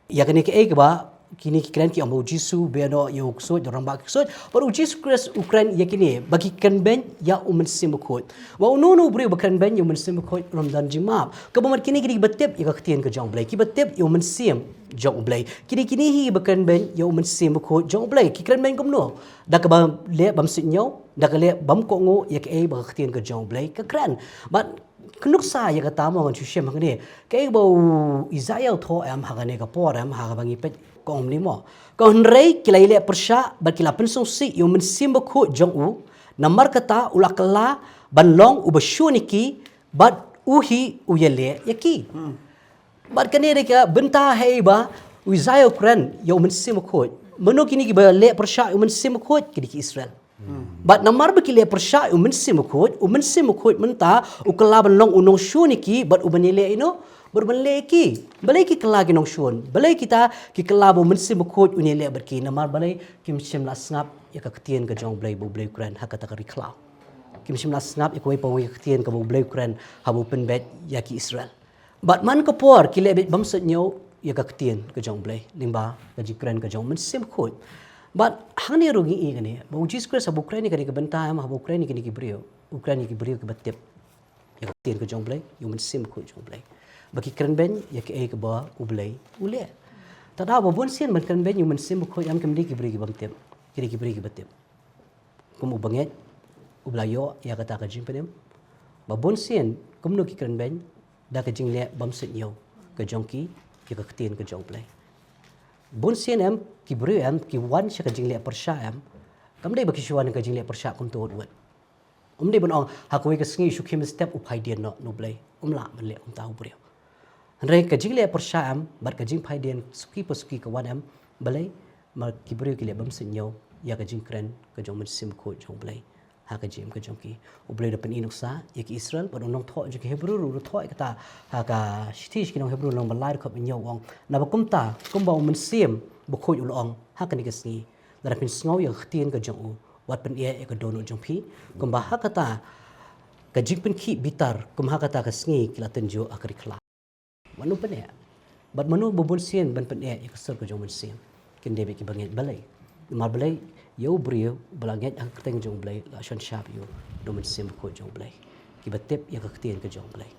ïa kane kaei kaba kine ki kren, ki ong ba u Jisu u beh noh ïa u ksuid da u rangbah ki ksuid. Bad u Jisu Khrist u kren ïa kine ba ki kren beiñ ïa u Mynsiem Bakhuid. Ba uno uno u briew ba kren beiñ ïa u Mynsiem Bakhuid un ym don jingmap. Kaba mut kine ki dei kiba tip ïa ka ktien ka jong Blei, kiba tip ïa u Mynsiem jong u Blei. Ki dei kine hi ba kren beiñ ïa u Mynsiem Bakhuid jong u Blei. Ki kren beiñ kumno? Da kaba leh bymsuidñiew, da ka leh bym kohnguh ïa kaei ba ka ktien ka jong u Blei ka kren. Bad ka nuksa ïa kata mo, ngan shu shim hangne. Kaei ba u Isaïah u thoh, em, ha kane ka por, em, ha kaba ngi peit, ka ong mynne mo, ka ong, hynrei ki la ïaleh pyrshah bad ki la pynsngewsih ïa u Mynsiem Bakhuid jong u, namar kata u la kylla ban long uba shun ïa ki, bad u hi u ïaleh ïa ki. Bad kane dei ka bynta hei ba u Isaïah u kren ïa u Mynsiem Bakhuid. Mano kine kiba leh pyrshah ïa u Mynsiem Bakhuid? Ki dei ki Israel. Bad namar ba ki leh pyrshah ïa u Mynsiem Bakhuid, u Mynsiem Bakhuid mynta u kylla ban long u nongshun ïa ki, bad u ban ïaleh ïa no, bad u ban leh ïa ki. Balei ki kylla ki nongshun? Balei kita ki kylla ba u Mynsiem Bakhuid un ïaleh bad ki? Namar balei? Kim shym la sngap ïa ka ktien ka jong u Blei ba u Blei u kren ha kata ka ri khlaw. Kim shym la sngap ïa kawei pa kawei ka ktien kaba u Blei u kren haba u pynbeit ïa ki Israel. Bad man ka por ki leh beit bymsuidñiew ïa ka ktien ka jong u Blei, lyngba ka jingkren ka jong u Mynsiem Bakhuid. Bad hangne ruh ngi i kane, ba u Jisu Khrist haba u kren ïa kane ka bynta, em, haba u kren ïa kine ki briew, u kren ïa ki briew kiba tip ïa ka ktien ka jong u Blei, ïa u Mynsiem Bakhuid jong u Blei, ba ki kren beiñ ïa kaei kaba u Blei u leh. Te da ba bun sien ban kren beiñ ïa u Mynsiem Bakhuid, em, kim dei ki briew ki bym tip, ki dei ki briew kiba tip. Kum u bangeit uba la ïoh ïa kata ka jingpynim. Ba bun sien kumno ki kren beiñ? Da ka jingleh bymsuidñiew ka jong ki ïa ka ktien ka jong u Blei. Bun sien, em, ki briew, em, ki wan sha ka jingleh pyrshah, em, kam dei ba ki shu wan ka jingleh pyrshah kumta wut wut. Um dei ban ong ha kawei ka sngi shu khie mynstep u phai dien noh na u Blei. Um lah ban leh kumta u briew. Hynrei ka jingleh pyrshah, em, bad ka jingphai dien suki pa suki ka wan, em, balei? Namar ki briew ki leh bymsuidñiew ïa ka jingkren ka jong u Mynsiem Bakhuid jong u Blei ha ka jingim ka jong ki. U Blei u da pyni nuksa ïa ki Israel, bad u nongthoh jong ki Hebru ruh u thoh ïa kata ha ka shithi sha ki nong Hebru lynnong ba lai dkhot ba hynñiew, u ong: Naba kumta, kumba u Mynsiem Bakhuid u la ong ha kane ka sngi, lada phin sngew ïa ka ktien ka jong u, wat pyneh ïa ka dohnud jong phi, kumba ha kata ka jingpynkhih bitar, kum ha kata ka sngi ki la tynjuh ha ka ri khlaw. Mano pyneh? Bad mano ba bun sien ban pyneh ïa ka sur ka jong u Mynsiem? Kin dei beit kiba ngeit balei. Namar balei, ïa u briew ba la ngeit ha ka kyrteng jong u Blei, la shon shap ïa u da u Mynsiem Bakhuid jong u Blei. Kiba tip ïa ka ktien ka jong u Blei.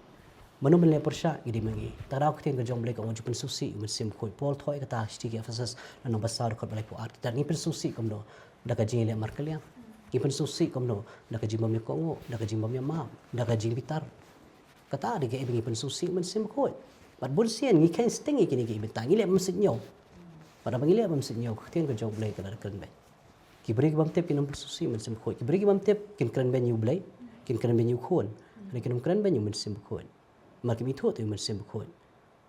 Mano ban leh pyrshah? Ngi dei ma ngi. Te ka ktien ka jong u Blei ka ong, ju pynsngewsih ïa u Mynsiem Bakhuid. Paul u thoh ïa kata ha shithi ki Ephesus lynnong ba saw dkhot ba laiphew ar. Te ngin pynsngewsih kumno? Da ka jingïaleh markylliang. Ngin pynsngewsih kumno? Da ka jingbym ïakohnguh, da ka jingbym ïamap, da ka jingbitar. Kata dei kaei ba ngin pynsngewsih ïa u Mynsiem Bakhuid. Bad bun sien ngi kheiñ sting ïa kine kiei ki bynta, ngi leh bymsuidñiew. Bad haba ngi leh bymsuidñiew, ka ktien ka jong u Blei ka la kren beit. Ki briew kibym tip kin ym pynsngewsih ïa u Mynsiem Bakhuid. Ki briew kibym tip kin kren beiñ ïa u Blei, kin kren beiñ ïa u Khun. Hynrei kin ym kren beiñ ïa u Mynsiem Bakhuid. Namar kim ithuh te ïa u Mynsiem Bakhuid.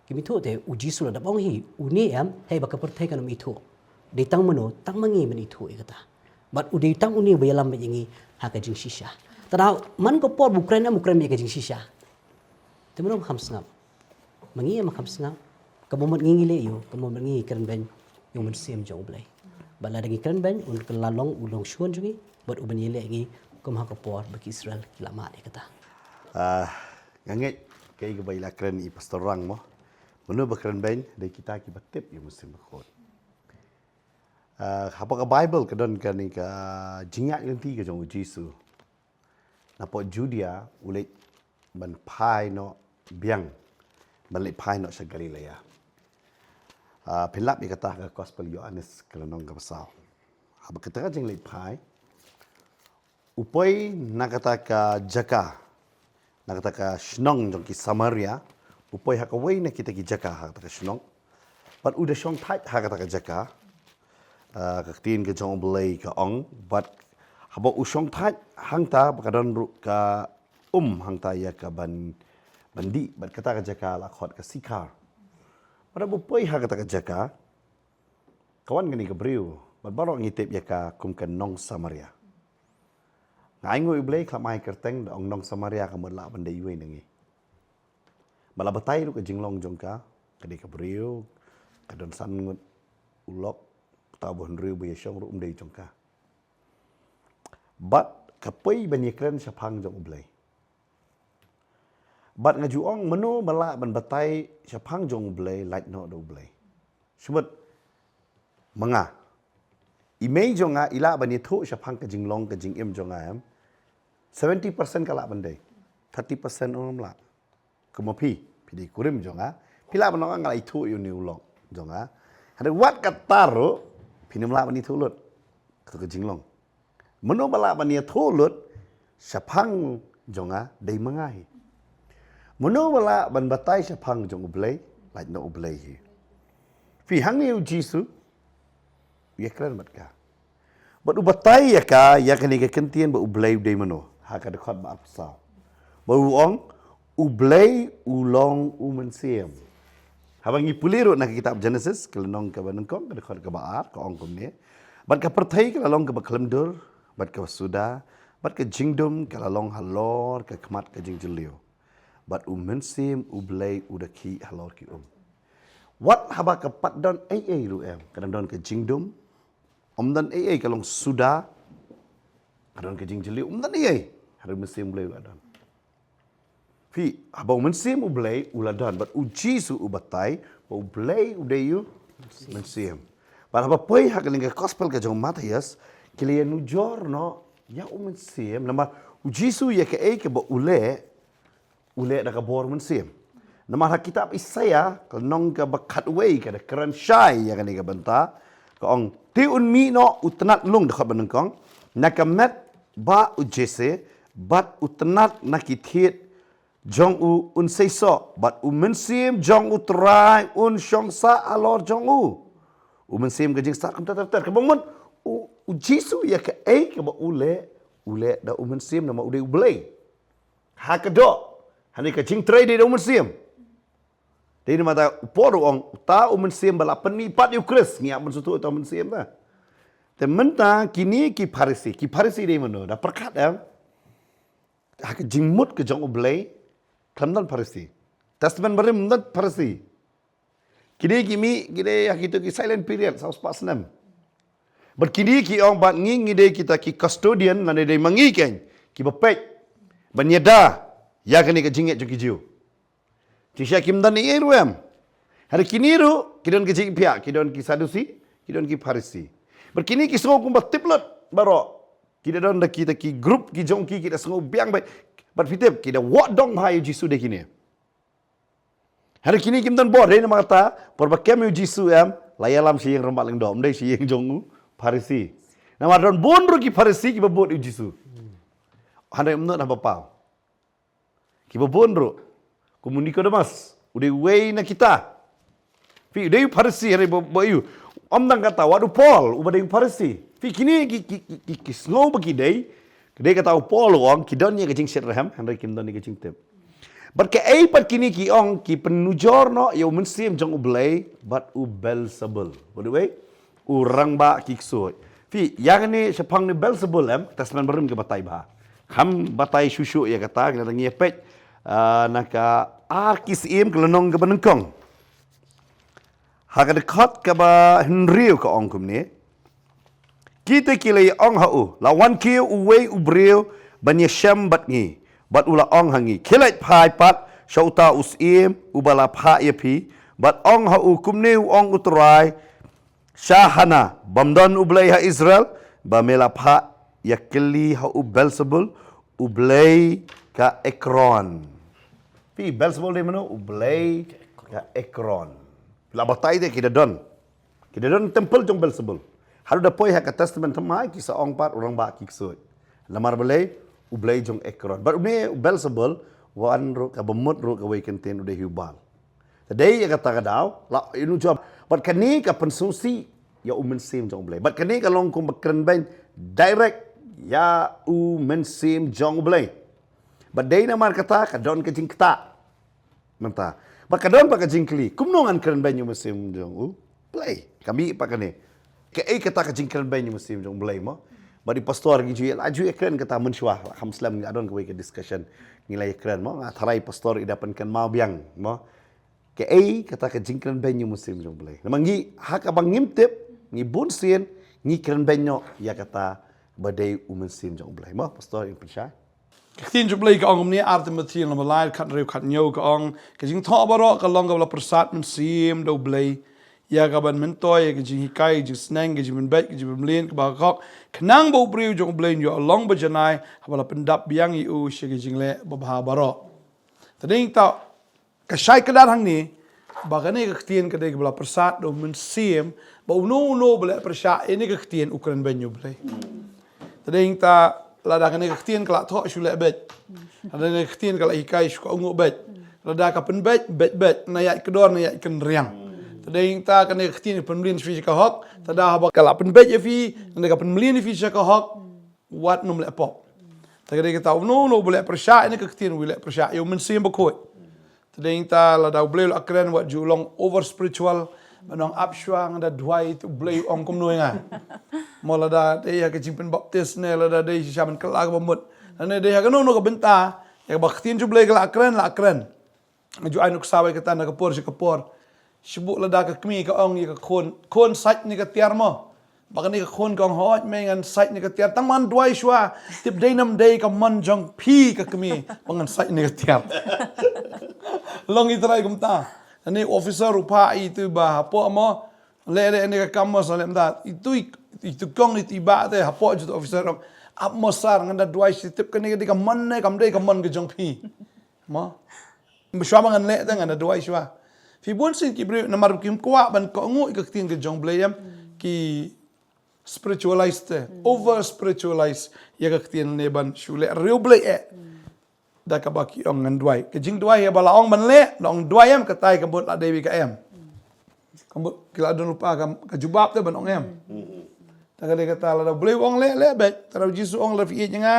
Kim ithuh te, u Jisu u la dep ong hi, une em, hei ba ka pyrthei kan ym ithuh. Dei tang mano? Tang ma ngi ban ithuh ïa kata. Bad u dei tang une uba ïalam beit ïa ngi ha ka jingshisha. Te da man ka por ba u kren em, u kren beit ïa ka jingshisha. Te mano ba kham sngap? Ma ngi em ba kham sngap. Ka mut ngi ngi leh ïa u, ka mut ngi ngi kren beiñ ïa u Mynsiem jong u Blei. Bad lada ngi kren beiñ, un kylla long u nongshun jong ngi, bad u ban ïaleh ïa ngi kum ha ka por ba ki Israel ki la mad ïa kata. Ah, nga ngeit kaei kaba i la kren i Pastor Rang mo. Mano ba kren beiñ? Dei kita kiba tip ïa u Mynsiem Bakhuid. Ah, hapoh ka Baibl ka don kane ka jingïaid lynti ka jong u Jisu. Napoh Judia u leit ban phai noh biang, ban leit phai noh sha Galilea. Ah, phin lap ïa kata ha ka Gospel Ïoannis ka lynnong kaba saw. Haba kata ka jingleit phai, u poi na kata ka jaka, na kata ka shnong jong ki Samaria, u poi ha kawei na kita ki jaka ha kata ka shnong. Bad u da shongthait ha kata ka jaka. Ah, ka ktien ka jong u Blei ka ong, bad haba u shongthait hangta, ba ka don ruh ka um hangta ïa ka ban, ban dih, bad kata ka jaka la khot ka Sikhar. Bad haba u poi ha kata ka jaka, ka wan kane ka briew, bad baroh ngi tip ïa ka kum ka nong Samaria. Nga ainguh ïa u Blei, khlem ai kyrteng, da ong nong Samaria, ka mut lah ban dei iwei na ngi. Ba la batai ruh ka jinglong jong ka, ka dei ka briew ka don san ngut u lok, uta uba hynriew ba ïashong ruh um dei jong ka. Bad ka poi ban ïakren shaphang jong u Blei. Bad nga ju ong, mano ba lah ban batai shaphang jong u Blei, lait noh da u Blei. Shu mut ma nga. I mei jong nga i lah ban ïathuh shaphang ka jinglong ka jingim jong nga em. Seventy percent ka lah ban dei. Thirty percent ym lah. Kumba phi, phi dei kurim jong nga. Phi lah ban ong nga la ithuh ïa une u lok jong nga. Hynrei wat katta ruh, phin ym lah ban ithuh lut. Kato ka jinglong. Mano ba lah ban ïathuh lut shaphang jong nga, dei ma nga hi. Mano ba lah ban batai shaphang jong u Blei, lait noh u Blei hi. Phi, hangne u Jisu u ïakren bad ka. Bad u batai ïa ka ïa kane ka kyntien ba u Blei u dei mano, ha ka dkhot ba arphew saw. Ba u ong, u Blei u long u Mynsiem. Haba ngi pule ruh na ka kitab Genesis, ka lynnong kaba nyngkong, ka dkhot kaba ar, ka ong kumne: Bad ka pyrthei ka la long kaba khlem dur, bad kaba suda, bad ka jingdum ka la long halor ka khmat ka jingjylliew. Bad u Mynsiem u Blei u da khih halor ki um. Wat haba ka pat don ei ei ruh em, ka dang don ka jingdum, ym don ei ei, ka long suda, ka don ka jingjylliew, ym don ei ei. Hynrei u Mynsiem u Blei u la don. Phi, haba u Mynsiem u Blei u la don, bad u Jisu u batai ba u Blei u dei u Mynsiem. Bad haba poi ha ka lyngkha gospel ka jong u Mathaios, ki la ïanujor noh ïa u Mynsiem, namar u Jisu ïa kaei kaba u leh, u leh da ka bor Mynsiem. Namar ha kitab Isaïah, ka lynnong kaba khatwei, ka da kren shai ïa kane ka bynta, ka ong: Te un mih noh u tnat lung, dkhot ba nyngkong, na ka met bah u Jesse, bad u tnat na ki thied jong u un seisoh, bad u Mynsiem jong u Trai un shong sah halor jong u. U Mynsiem ka jingstad kumta ter ter. Kaba mut u, u Jisu ïa kaei kaba u leh, u leh da u Mynsiem, namar u dei u Blei. Ha ka doh, hynrei ka jingtrei dei da u Mynsiem. Dei namar ta u Paul u ong, uta u Mynsiem ba la pynmih pat ïa u Khrist, ngi hap ban sngewthuh uta u Mynsiem ta. Te mynta kine ki Pharisi, ki Pharisi dei mano, da pyrkhat em. Ha ka jingmut ka jong U Blei, khlem don Pharisi. Testament Barim ym don Pharisi. Kine ki mih, ki dei ha kito ki silent period, saw spah snem. Bad kine ki ong bad ngi, ngi dei kita ki custodian, lane dei ma ngi kein, kiba peit. Ban ïada ïa kane ka jingngeit jong ki Jiw. Jingshisha kim don ei ei ruh em. Hynrei kine ruh, ki don ka jingphiah, ki don ki Sadusi, ki don ki Pharisi. Bad kine ki sngew kumba tip lut baroh. Ki da don da kita ki group ki jong ki, ki da sngew biang bad, bad phi tip, ki da wad dong bha ïa U Jisu da kine. Hynrei kine kim don bor, dei namar kata por ba kem ïa U Jisu em, la ïalam sha ïing rangbah lyngdoh, ym dei sha ïing jong u Pharisi. Namar don bun ruh ki Pharisi kiba bud ïa U Jisu. Hynrei ym nud haba paw. Kiba bun ruh, kum u Nikodemus, u dei uwei na kita. Phi, u dei u Pharisi, hynrei ba, ba ïoh. Ym tang kata, wat u Paul, uba dei u Pharisi. Phi, kine ki, ki, ki, ki, ki sngew ba ki dei, ki dei kata u Paul u ong, ki don ïa ka jingshitrhem, hynrei kim don ïa ka jingtip. Bad kaei pat kine ki ong, ki pynujor noh ïa u mynsiem jong U Blei, bad u Belsebul. Ba dei uwei? U rangbah ki ksuid. Phi, ïa kane shaphang ne Belsebul em, Testament Barim ka batai bha. Kham batai shuh shuh ïa kata, kane ngi ïa peit, ah, na ka Ar Ki Syiem ka lynnong kaba nyngkong. Ha ka dkhot kaba hynriew ka ong kumne. Kita ki la ïa ong ha u, la wan kiew uwei u briew ban ïashem bad ngi. Bad u la ong ha ngi, khie leit phai pat sha uta u syiem uba la phah ïa phi. Bad ong ha u, kumne u ong U Trai, sha Hana, bym don U Blei ha Israel, ba me la phah ïa kylli ha u Belsebul, u blei ka Ekron. Phi, Belsebul dei mano? U blei ka Ekron. La batai de ki da don. Ki da don temple jong Belsebul. Haduh da poi ha ka Testament Thymmai ki sa ong pat u rangbah ki ksuid. Namar balei? U blei jong Ekron. Bad une u Belsebul, wan ruh kaba mut ruh kawei kyntien u dei hi u Baal. Te dei ïa kata ka daw, la ïa u jop. Bad kane ka pynsngewsih ïa u mynsiem jong U Blei. Bad kane ka long kumba kren beiñ direct ïa u mynsiem jong U Blei. Bad dei namar kata ka don ka jingktah. Mynta. Bad ka don pat ka jingkylli. Kumno ngan kren beiñ ïa u mynsiem jong U Blei? Ka mih pat kane. Kaei kata ka jingkren beiñ ïa u mynsiem jong U Blei mo? Bad i pastor ngi ju ïa, la ju ïa kren kata mynshuwa. La kham slem ngi la don kawei ka discussion. Ngi la ïa kren mo. Nga tharai pastor i da pynkynmaw biang mo. Kaei kata ka jingkren beiñ ïa u mynsiem jong U Blei? Namar ngi ha kaba ngim tip, ngi bun sien, ngi kren beiñ noh ïa kata ba dei u mynsiem jong U Blei. Mo, pastor in pynshai. Ka ktien jong U Blei ka ong kumne, Ar Timothi lynnong ba lai, khathynriew khathynñiew ka ong, ka jingthoh baroh ka long kaba la pyrsad mynsiem da U Blei. Ïa kaban myntoi, ïa ka jinghikai, ka jingsneng, ka jingpynbeit, ka jingpynmlien, kaba hok, khnang ba u briew jong U Blei un ïoh long ba janai, haba la pyndap biang ïa u sha ka jingleh babha baroh. Te dei ta ka shai kdar hangne, ba kane ka ktien ka dei kaba la pyrsad da u mynsiem, ba uno uno ba leh pyrshah ïa kane ka ktien u kren beiñ ïa U Blei. Te dei ta lada kane ka ktien ka la thoh shu leh beit. Lada kane ka ktien ka la hikai shu kohnguh beit. Lada ka pynbeit, beit beit, na ïaid kdor, na ïaid kynriang. Te dei ta kane ka ktien ka pynmlien sha phi sha ka hok, te da haba ka la pynbeit ïa phi, lada ka pynmlien ïa phi sha ka hok, wat nym leh pop. Te ka dei kata uno uno ba leh pyrshah ïa kane ka ktien u leh pyrshah ïa u Mynsiem Bakhuid. Te dei ta lada U Blei u la kren wat ju long over spiritual. Ban ong ap shuwa nga da duwai te U Blei u ong kumno ïa nga. Mo lada dei ha ka jingpynbaptis ne lada dei shisha ban kylla kaba mut. Lane dei ha kano kano ka bynta ïa kaba ka ktien jong U Blei ka la kren, la kren. Nga ju ai nuksa wei kata na ka por sha ka por. Shibun lada ka kmie ka ong ïa ka khun, khun sait ne ka tiar mo. Ba kane ka khun ka ong hooid mei ngan sait ne ka tiar. Tang ba ngan duwai shuwa. Tip dei ne ym dei ka mon jong phi ka kmie ba ngan sait ne ka tiar. Long i trai kumta. Ani officer u phah i tu ba hapoh mo. Leh leh ne ka kam mo sa leh mynta. Itu i, itu kong itu i bah te hapoh jut officer ong. Ap mo sar ngan da duwai shi tip kane ka dei ka mon ne kam dei ka mon ka jong phi. Mo. Shuwa ba ngan leh te ngan da duwai shuwa. Phi bun sien ki briew namar kim kwah ban kohnguh ïa ka ktien ka jong U Blei em ki spiritualize te, over spiritualize ïa ka ktien ne ban shu leh riewblei eh. Da kaba ki ong ngan duwai. Ka jingduwai ïa ba la ong ban leh, la ong duwai em katai ka mut la dei wi ka em. Ka mut ki la don lypa ka, ka jubab te ban ong em. Ta ka dei kata lada U Blei u ong leh, leh beit. Te lada U Jisu u ong lada phi ïeit ïa nga,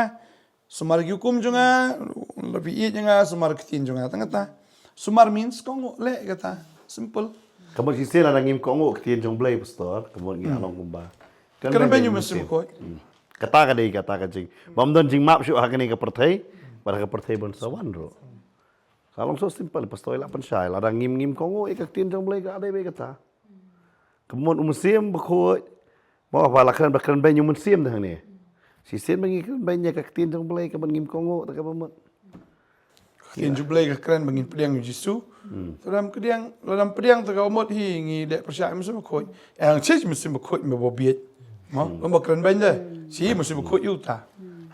sumar ki hukum jong nga, lada phi ïeit ïa nga, sumar ki ktien jong nga. Tang kata. Sumar means kohnguh leh kata. Simple. Ka mut shisien lada ngim kohnguh ktien jong U Blei pastor, ka mut ngi la long kumba Kren beiñ ïa u Mynsiem Bakhuid. Hmm. Kata ka dei kata ka jing. Bym don jingmap shuh ha kane ka pyrthei, bad ha ka pyrthei ban sa wan ruh. Ka long so simple, pastor i la pynshai, lada ngim, ngim kohnguh ïa ka ktien jong U Blei, ka dei beit kata. Ka mut u Mynsiem Bakhuid, mo, ba la kren, ba kren beiñ ïa u Mynsiem da hangne. Shisien ba ngi kren beiñ ïa ka ktien jong U Blei, ka mut ngim kohnguh, ta ka ba mut. Ka ktien jong U Blei ka kren ba ngin pdiang ïa u Jisu. Hmm. Te lada ym pdiang, lada ym pdiang ta ka ba mut hi, ngi dei pyrshah ïa u Mynsiem Bakhuid. Eh, hangta u Mynsiem Bakhuid me ba bieit. Mo, hmm, lada ba kren beiñ de. Shi u Mynsiem Bakhuid ïa uta.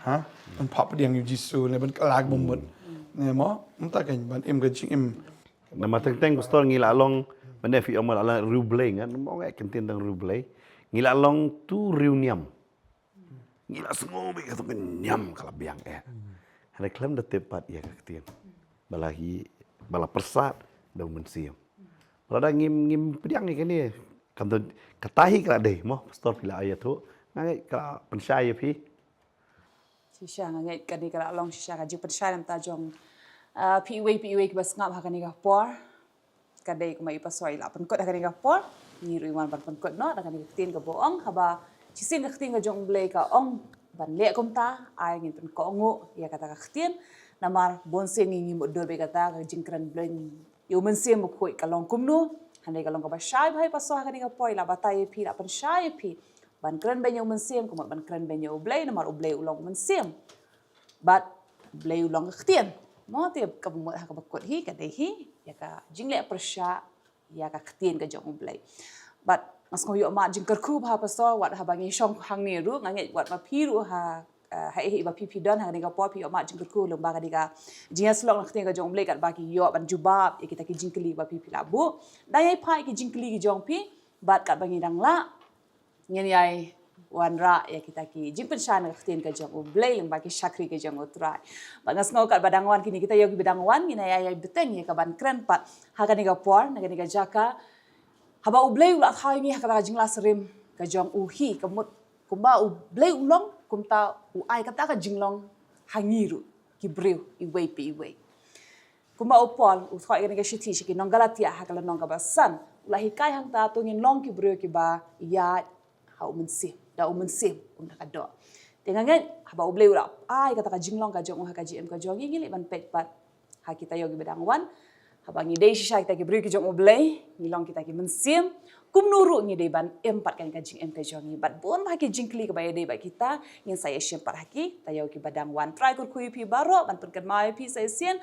Ha? Ban phah pdiang ïa u Jisu, ne ban kylla ka ba mut. Ne mo, mynta kan ban im ka jingim. Namar teng teng pastor ngi la long, mynne phi ong ma la long riewblei, ngan ong eh ka ktien tang riewblei. Ngi la long tu riewniam. Ngi la sngew beit katto ka niam ka la biang eh. Hynrei khlem da tip pat ïa ka ktien. Ba la hi, ba la pyrsad da u Mynsiem. Ba la da ngim, ngim pdiang ïa kane. Kam don, kata hi ka la dei mo, pastor phi la ïathuh. Nga ngeit ka la pynshai ïa phi. Shisha nga ngeit kane ka la long shisha ka jingpynshai na ka bynta jong, ah, phi iwei, phi iwei kiba sngap ha kane ka por. Ka dei kumba i pastor i la pynkut ha kane ka por. Ngi ruh ngi wan ban pynkut noh da kane ka ktien kaba ong, haba shisien ka ktien ka jong U Blei ka ong ban leh kumta, ai ngin pynkohnguh ïa kata ka ktien. Namar bun sien ngi, ngi mutdur beit kata ka jingkren beiñ ïa u Mynsiem Bakhuid ka long kumno. Hynrei ka long kaba shai bha i pastor ha kane ka por, i la batai ïa phi, la pynshai ïa phi ban kren beiñ ïa u Mynsiem, ka mut ban kren beiñ ïa U Blei, namar U Blei u long u Mynsiem. Bad U Blei u long ka ktien. Mo, te ka ba mut ha kaba kut hi, ka dei hi ïa ka jingleh pyrshah ïa ka ktien ka jong U Blei. Bad nga sngew ïoh mad jingkyrkhu bha pastor, wat haba ngi shong hangne ruh, nga ngeit wat ma phi ruh ha, eh, ha eh ba phi phi don ha kane ka por phi ïoh mad jingkyrkhu lyngba kane ka jingïasyllok na ka ktien ka jong U Blei, katba ki ïoh ban jubab ïa kita ki jingkylli ba phi phi la buh. Dang ïai phah ïa ki jingkylli ki jong phi, bad katba ngi dang lah, ngin ïai wanrah ïa kita ki jingpynshai na ka ktien ka jong U Blei lyngba ki shakri ka jong U Trai. Bad nga sngew katba dang wan kine kita ïa kiba dang wan, ngin ïai, ïai bteng ïa ka ban kren pat ha kane ka por, na kane ka jaka. Haba U Blei u la thaw ïa ngi ha kata ka jinglasyriem ka jong u hi, ka mut kumba U Blei u long, kumta u ai kata ka jinglong ha ngi ruh ki briew iwei pa iwei. Kumba u Paul u thoh ïa kane ka shithi sha ki nong Galatia ha ka lynnong kaba san, u la hikai hangta, to ngin long ki briew kiba ïaid ha u Mynsiem, da u Mynsiem, kumta ka doh. Te nga ngeit haba U Blei u la ai kata ka jinglong ka jong u ha ka jingim ka jong ngi, ngi leh ban peit pat ha kita ïa kiba dang wan. Haba ngi dei shisha kita ki briew ki jong U Blei, ngi long kita ki mynsiem, kumno ruh ngi dei ban im pat kane ka jingim ka jong ngi. Bad bun bha ki jingkylli kiba ïadei bad kita, ngin sa ïashem pat ha kita ïa kiba dang wan. Trai kyrkhu ïa phi baroh, ban pynkynmaw ïa phi sa shisien.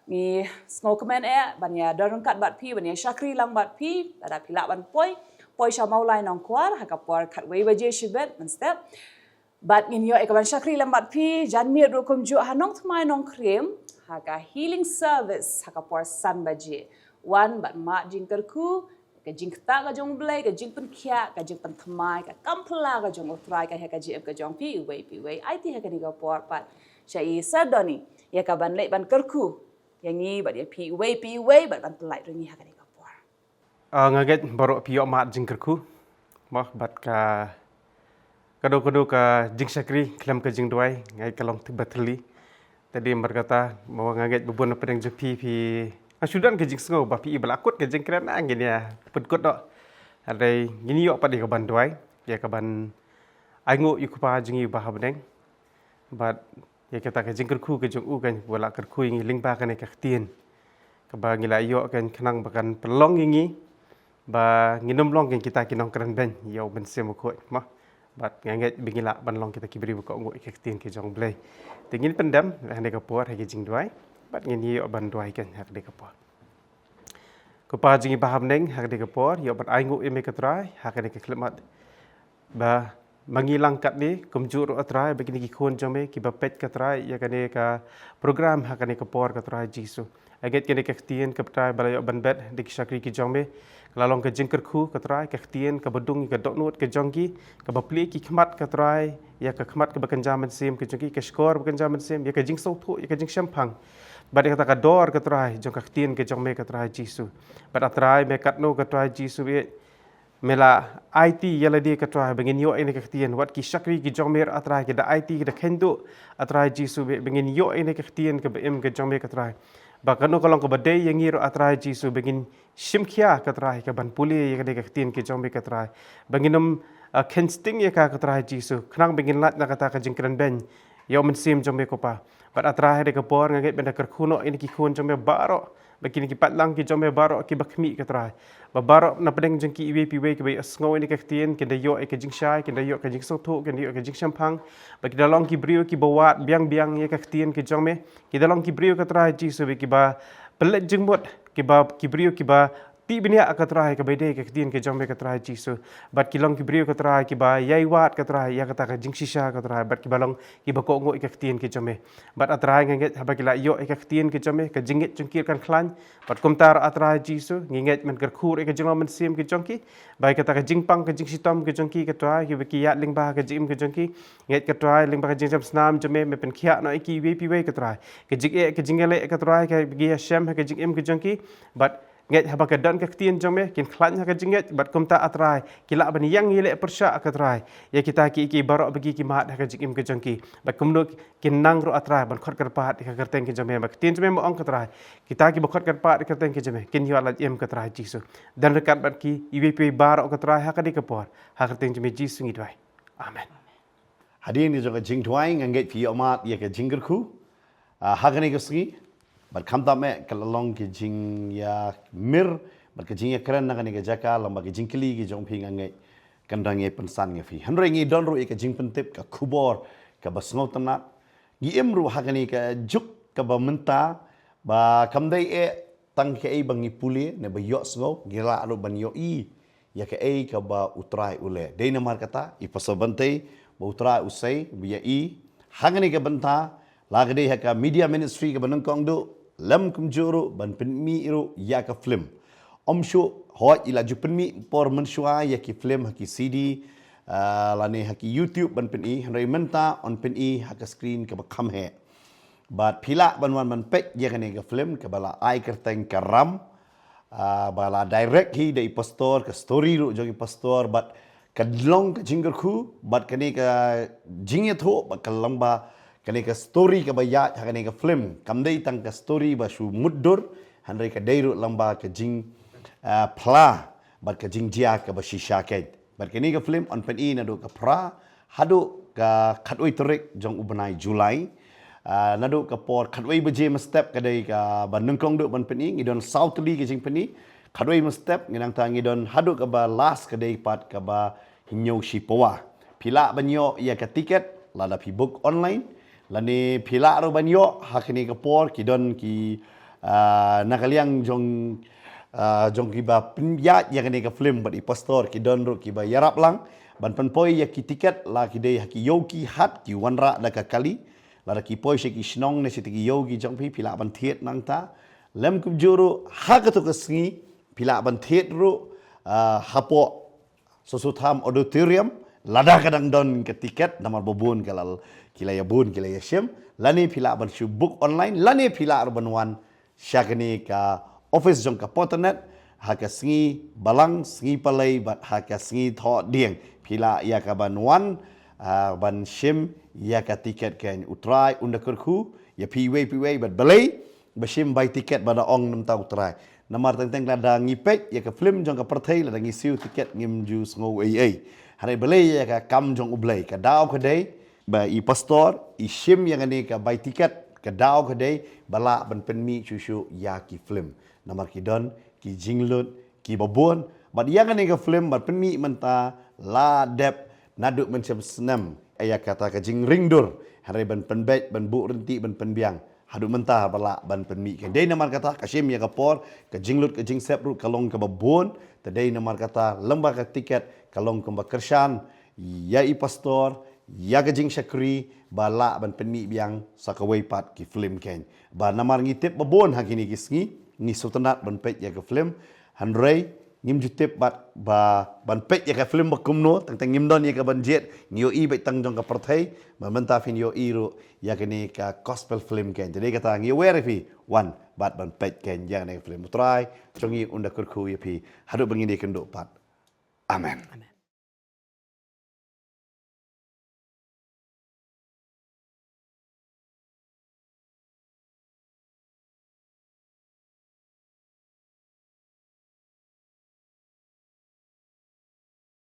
Ngi sngewkmen eh ban ïa don ryngkat bad phi, ban ïa shakri lang bad phi, lada phi lah ban poi, poi sha Mawlai Nongkwar ha ka por khatwei baje shibit mynstep. Bad ngin ïoh ïa ka ban shakri lem bad phi janmiet ruh kumjuh ha Nongthymmai Nongkrem ha ka healing service ha ka por san baje. Wan bad mad jingkyrkhu, ka jingktah ka jong U Blei, ka jingpynkhiah, ka jingpynthymmai, ka kam phylla ka jong U Trai, ka ha ka jingim ka jong phi iwei pa iwei. Aiti ha kane ka por pat sha i Sir Donny ïa ka ban leit ban kyrkhu ïa ngi bad ïa phi iwei pa iwei, bad ban pynlait ruh ïa ngi ha kane ka por. Ah, nga ngeit baroh phi ïoh mad jingkyrkhu. Mo, bad ka kano kano ka jingshakri khlem ka jingduwai, nga ngeit ka long tip ba thylli. Te dei namar kata, mo, nga ngeit ba bun na pdeng jong phi, phi, nga shu don ka jingsngew ba phi i ba la kut ka jingkren, ah, ngin ïa pynkut noh. Hynrei ngin ïoh pat ïa ka ban duwai, ïa ka ban ainguh ïa u Kpa jong ngi uba ha bneng. Bad ïa kata ka jingkyrkhu ka jong u kan, ba la kyrkhu ïa ngi lyngba kane ka ktien kaba ngi la ïoh kan, khnang ba kan pynlong ïa ngi ba ngin ym long kan kita ki nongkren beiñ ïa u Mynsiem Bakhuid, mo. Bad nga ngeit ba ngi lah ban long kita ki briew ba kohnguh ïa ka ktien ka jong U Blei. Te ngin pyndem ha kane ka por ha ka jingduwai, bad ngin ïoh ban duwai kan ha kane ka por. Ko Kpa jong ngi ba ha bneng, ha kane ka por ïoh ban ainguh ïa me ko Trai ha kane ka khyllipmat. Ba ma ngi lang katne, kumjuh ruh ko Trai, ba kine ki khun jong me kiba peit ko Trai ïa kane ka program ha kane ka por ko Trai Jisu. Nga ngeit kane ka ktien ko Trai ba la ïoh ban bet da ki shakri ki jong me, ka la long ka jingkyrkhu ko Trai, ka ktien kaba dung ïa ka dohnud ka jong ki, kaba plie ki khmat ko Trai ïa ka khmat kaba kynja mynsiem ka jong ki, ka shkor ba kynja mynsiem, ïa ka jingsngewthuh, ïa ka jingshemphang. Bad ïa kata ka dor ko Trai jong ka ktien ka jong me ko Trai Jisu. Bad ko Trai me katno ko Trai Jisu, me la aiti ïa lade ko Trai ba ngin ïoh ïa kane ka ktien, wat ki shakri ki jong me ruh ko Trai ki da aiti, ki da kheiñ duh ko Trai Jisu, ba ngin ïoh ïa kane ka ktien kaba im ka jong me ko Trai. Ba kano ka long kaba dei ïa ngi ruh ko Trai Jisu, ba ngin shim khia ko Trai ka ban pule ïa kane ka ktien ka jong me ko Trai. Ba ngin ym A khein sting ïa ka, ko Trai Jisu, khnang ba ngin lait na kata ka jingkren beiñ ïa u Mynsiem jong me, ko Pa. Bad A Trai, ha kane ka por nga ngeit ban da kyrkhu noh ïa kine ki khun jong me baroh, bad kine ki paidlang ki jong me baroh kiba khmih, ko Trai. Ba baroh na pdeng jong ki iwei pa iwei kiba ïohsngew ïa kane ka ktien, kin da ïoh ïa ka jingshai, kin da ïoh ka jingsngewthuh, kin da ïoh ka jingshemphang. Bad ki da long ki briew kiba wad biang biang ïa ka ktien ka jong me. Ki da long ki briew, ko Trai Jisu, ba kiba pynleit jingmut, kiba, ki briew kiba tip bniah, ko Trai, kaba ïadei ka ktien ka jong me, ko Trai Jisu. Bad ki long ki briew, ko Trai, kiba ïai wad, ko Trai, ïa kata ka jingshisha, ko Trai, bad kiba long kiba kohnguh ïa ka ktien ka jong me. Bad A Trai, nga ngeit haba ki la ïoh ïa ka ktien ka jong me, ka jingngeit jong ki kan khlaiñ. Bad kumta ruh, A Trai Jisu, ngi ngeit ban kyrkhu ruh ïa ka jinglong mynsiem ka jong ki, ba ïa kata ka jingpang ka jingshitom ka jong ki, ko Trai, kiba ki ïaid lyngba ka jingim ka jong ki. Ngeit, ko Trai, lyngba ka jingjem snam jong me, me pynkhiah noh ïa ki iwei pa iwei, ko Trai. Ka jingeh, ka jingïaleh, ko Trai, kaba ki ïashem ha ka jingim ka jong ki. Bad ngeit haba ka don ka ktien jong me, kin khlaiñ ha ka jingngeit, bad kumta, A Trai, ki lah ban ïeng ïaleh pyrshah, ko Trai, ïa kita ki, ki baroh ba ki, ki mad ha ka jingim ka jong ki. Bad kumno kin nang ruh, A Trai, ban khot kyrpad ïa ka kyrteng ka jong me, bad ka ktien jong me, me ong, ko Trai, kita kiba khot kyrpad ïa ka kyrteng ka jong me, kin ïoh lait im, ko Trai Jisu. Don ryngkat bad ki iwei pa iwei baroh, ko Trai, ha kane ka por. Ha ka kyrteng jong me Jisu ngi duwai. Amen. Hadien jong ka jingduwai, nga ngeit phi ïohmad ïa ka jingkyrkhu, ah, ha kane ka sngi. Bad khamtam eh ka la long ka jingïamir bad ka jingïakren na kane ka jaka, lem bad ka jingkylli ka jong phi, nga ngeit kan dang ïai pynsan ïa phi. Hynrei ngi don ruh ïa ka jingpyntip, ka khubor kaba sngewtynnat. Ngi im ruh ha kane ka juk kaba mynta, ba kam dei eh tang kaei ba ngi pule ne ba ïohsngew, ngi lah ruh ban ïohi ïa kaei kaba U Trai u leh. Dei namar kata, i Pastor Bantei, ba U Trai u sei ba ïa i ha kane ka bynta, la ka dei ha ka media ministry kaba nyngkong duh, lem kumjuh ruh ban pynmih ruh ïa ka film. Ym shuh, hooid, i la ju pynmih por mynshuwa ïa ki film ha ki C D, ah, lane ha ki YouTube ban pyni, hynrei mynta yn pyni ha ka screen kaba kham heh. Bad phi lah ban wan ban peit ïa kane ka film kaba la ai kyrteng Ka Ram. Ah, ba la direct hi da i Pastor, ka story ruh jong i Pastor, bad ka long ka jingkyrkhu, bad kane ka jingïathuh, bad ka long ba kane ka story kaba ïaid ha kane ka film kam dei tang ka story ba shu mutdur, hynrei ka dei ruh lang ba ka jing, ah, phla, bad ka jingjia kaba shisha keiñ. Bad kane ka film yn pyni naduh ka phra haduh ka khatwei tarik jong u bnai July. Ah, naduh ka por khatwei baje mynstep ka dei kaba nyngkong duh ban pyni, ngi don saw tylli ka jingpyni. Khatwei mynstep, ngi nangta ngi don haduh kaba last ka dei pat kaba hynñiew shi pawa. Phi lah ban ïoh ïa ka tiket lada phi book online, lane phi lah ruh ban ïoh ha kane ka por, ki don ki, ah, na ka liang jong, ah, jong kiba pynïaid ïa kane ka film bad i Pastor, ki don ruh kiba ïarap lang ban pynpoi ïa ki tiket, la ki dei ha ki ïew ki hat, ki wanrah da ka kali, lada ki poi sha ki shnong ne sha ki ïew ki jong phi, phi lah ban thied nangta. Lem kumjuh ruh ha kato ka sngi phi lah ban thied ruh, ah, hapoh Sossotham Auditorium, lada ka dang don ka tiket, namar ba bun ka la, ki la ïa bun, ki la ïa shim, lane phi lah ban shu book online, lane phi lah ruh ban wan sha kane ka office jong ka Photonet ha ka sngi Balang, sngi Palei bad ha ka sngi Thohdieng. Phi lah ïa ka ban wan, ah, ban shim ïa ka tiket keiñ. U Trai un da kyrkhu ïa phi iwei pa iwei, bad balei ba shim bai tiket ba da ong namar U Trai. Namar teng teng lada ngi peit ïa ka film jong ka pyrthei, lada ngi siew tiket ngim ju sngew ei ei. Hynrei balei ïa ka kam jong U Blei, ka daw ka dei ba i Pastor i shim ïa kane ka bai tiket, ka daw ka dei ba lah ban pynmih shuh shuh ïa ki film. Namar ki don ki jinglut kiba bun, bad ïa kane ka film ban pynmih mynta la dep naduh mynshem snem ïa kata ka jingringdur, hynrei ban pynbeit, ban buh rynti, ban pynbiang haduh mynta ba lah ban pynmih keiñ. Dei namar kata ka shim ïa ka por, ka jinglut ka jingsep ruh ka long kaba bun. Te dei namar kata lem bad ka tiket ka long kumba kyrshan ïa i Pastor, ïa ka jingshakri ba lah ban pynmih biang sa kawei pat ki film keiñ. Ba namar ngi tip ba bun ha kine ki sngi ngi sngewtynnat ban peit ïa ka film, hynrei ngim ju tip bad ba ban peit ïa ka film ba kumno, teng teng ngim don ïa ka ban jied, ngi ïohi beit tang jong ka pyrthei. Ba mynta phin ïohi ruh ïa kane ka gospel film keiñ. Te dei kata ngi wer ïa phi wan bad ban peit keiñ ïa kane ka film. U Trai jong ngi un da kyrkhu ïa phi haduh ba ngin ïakynduh pat. Amen. Amen.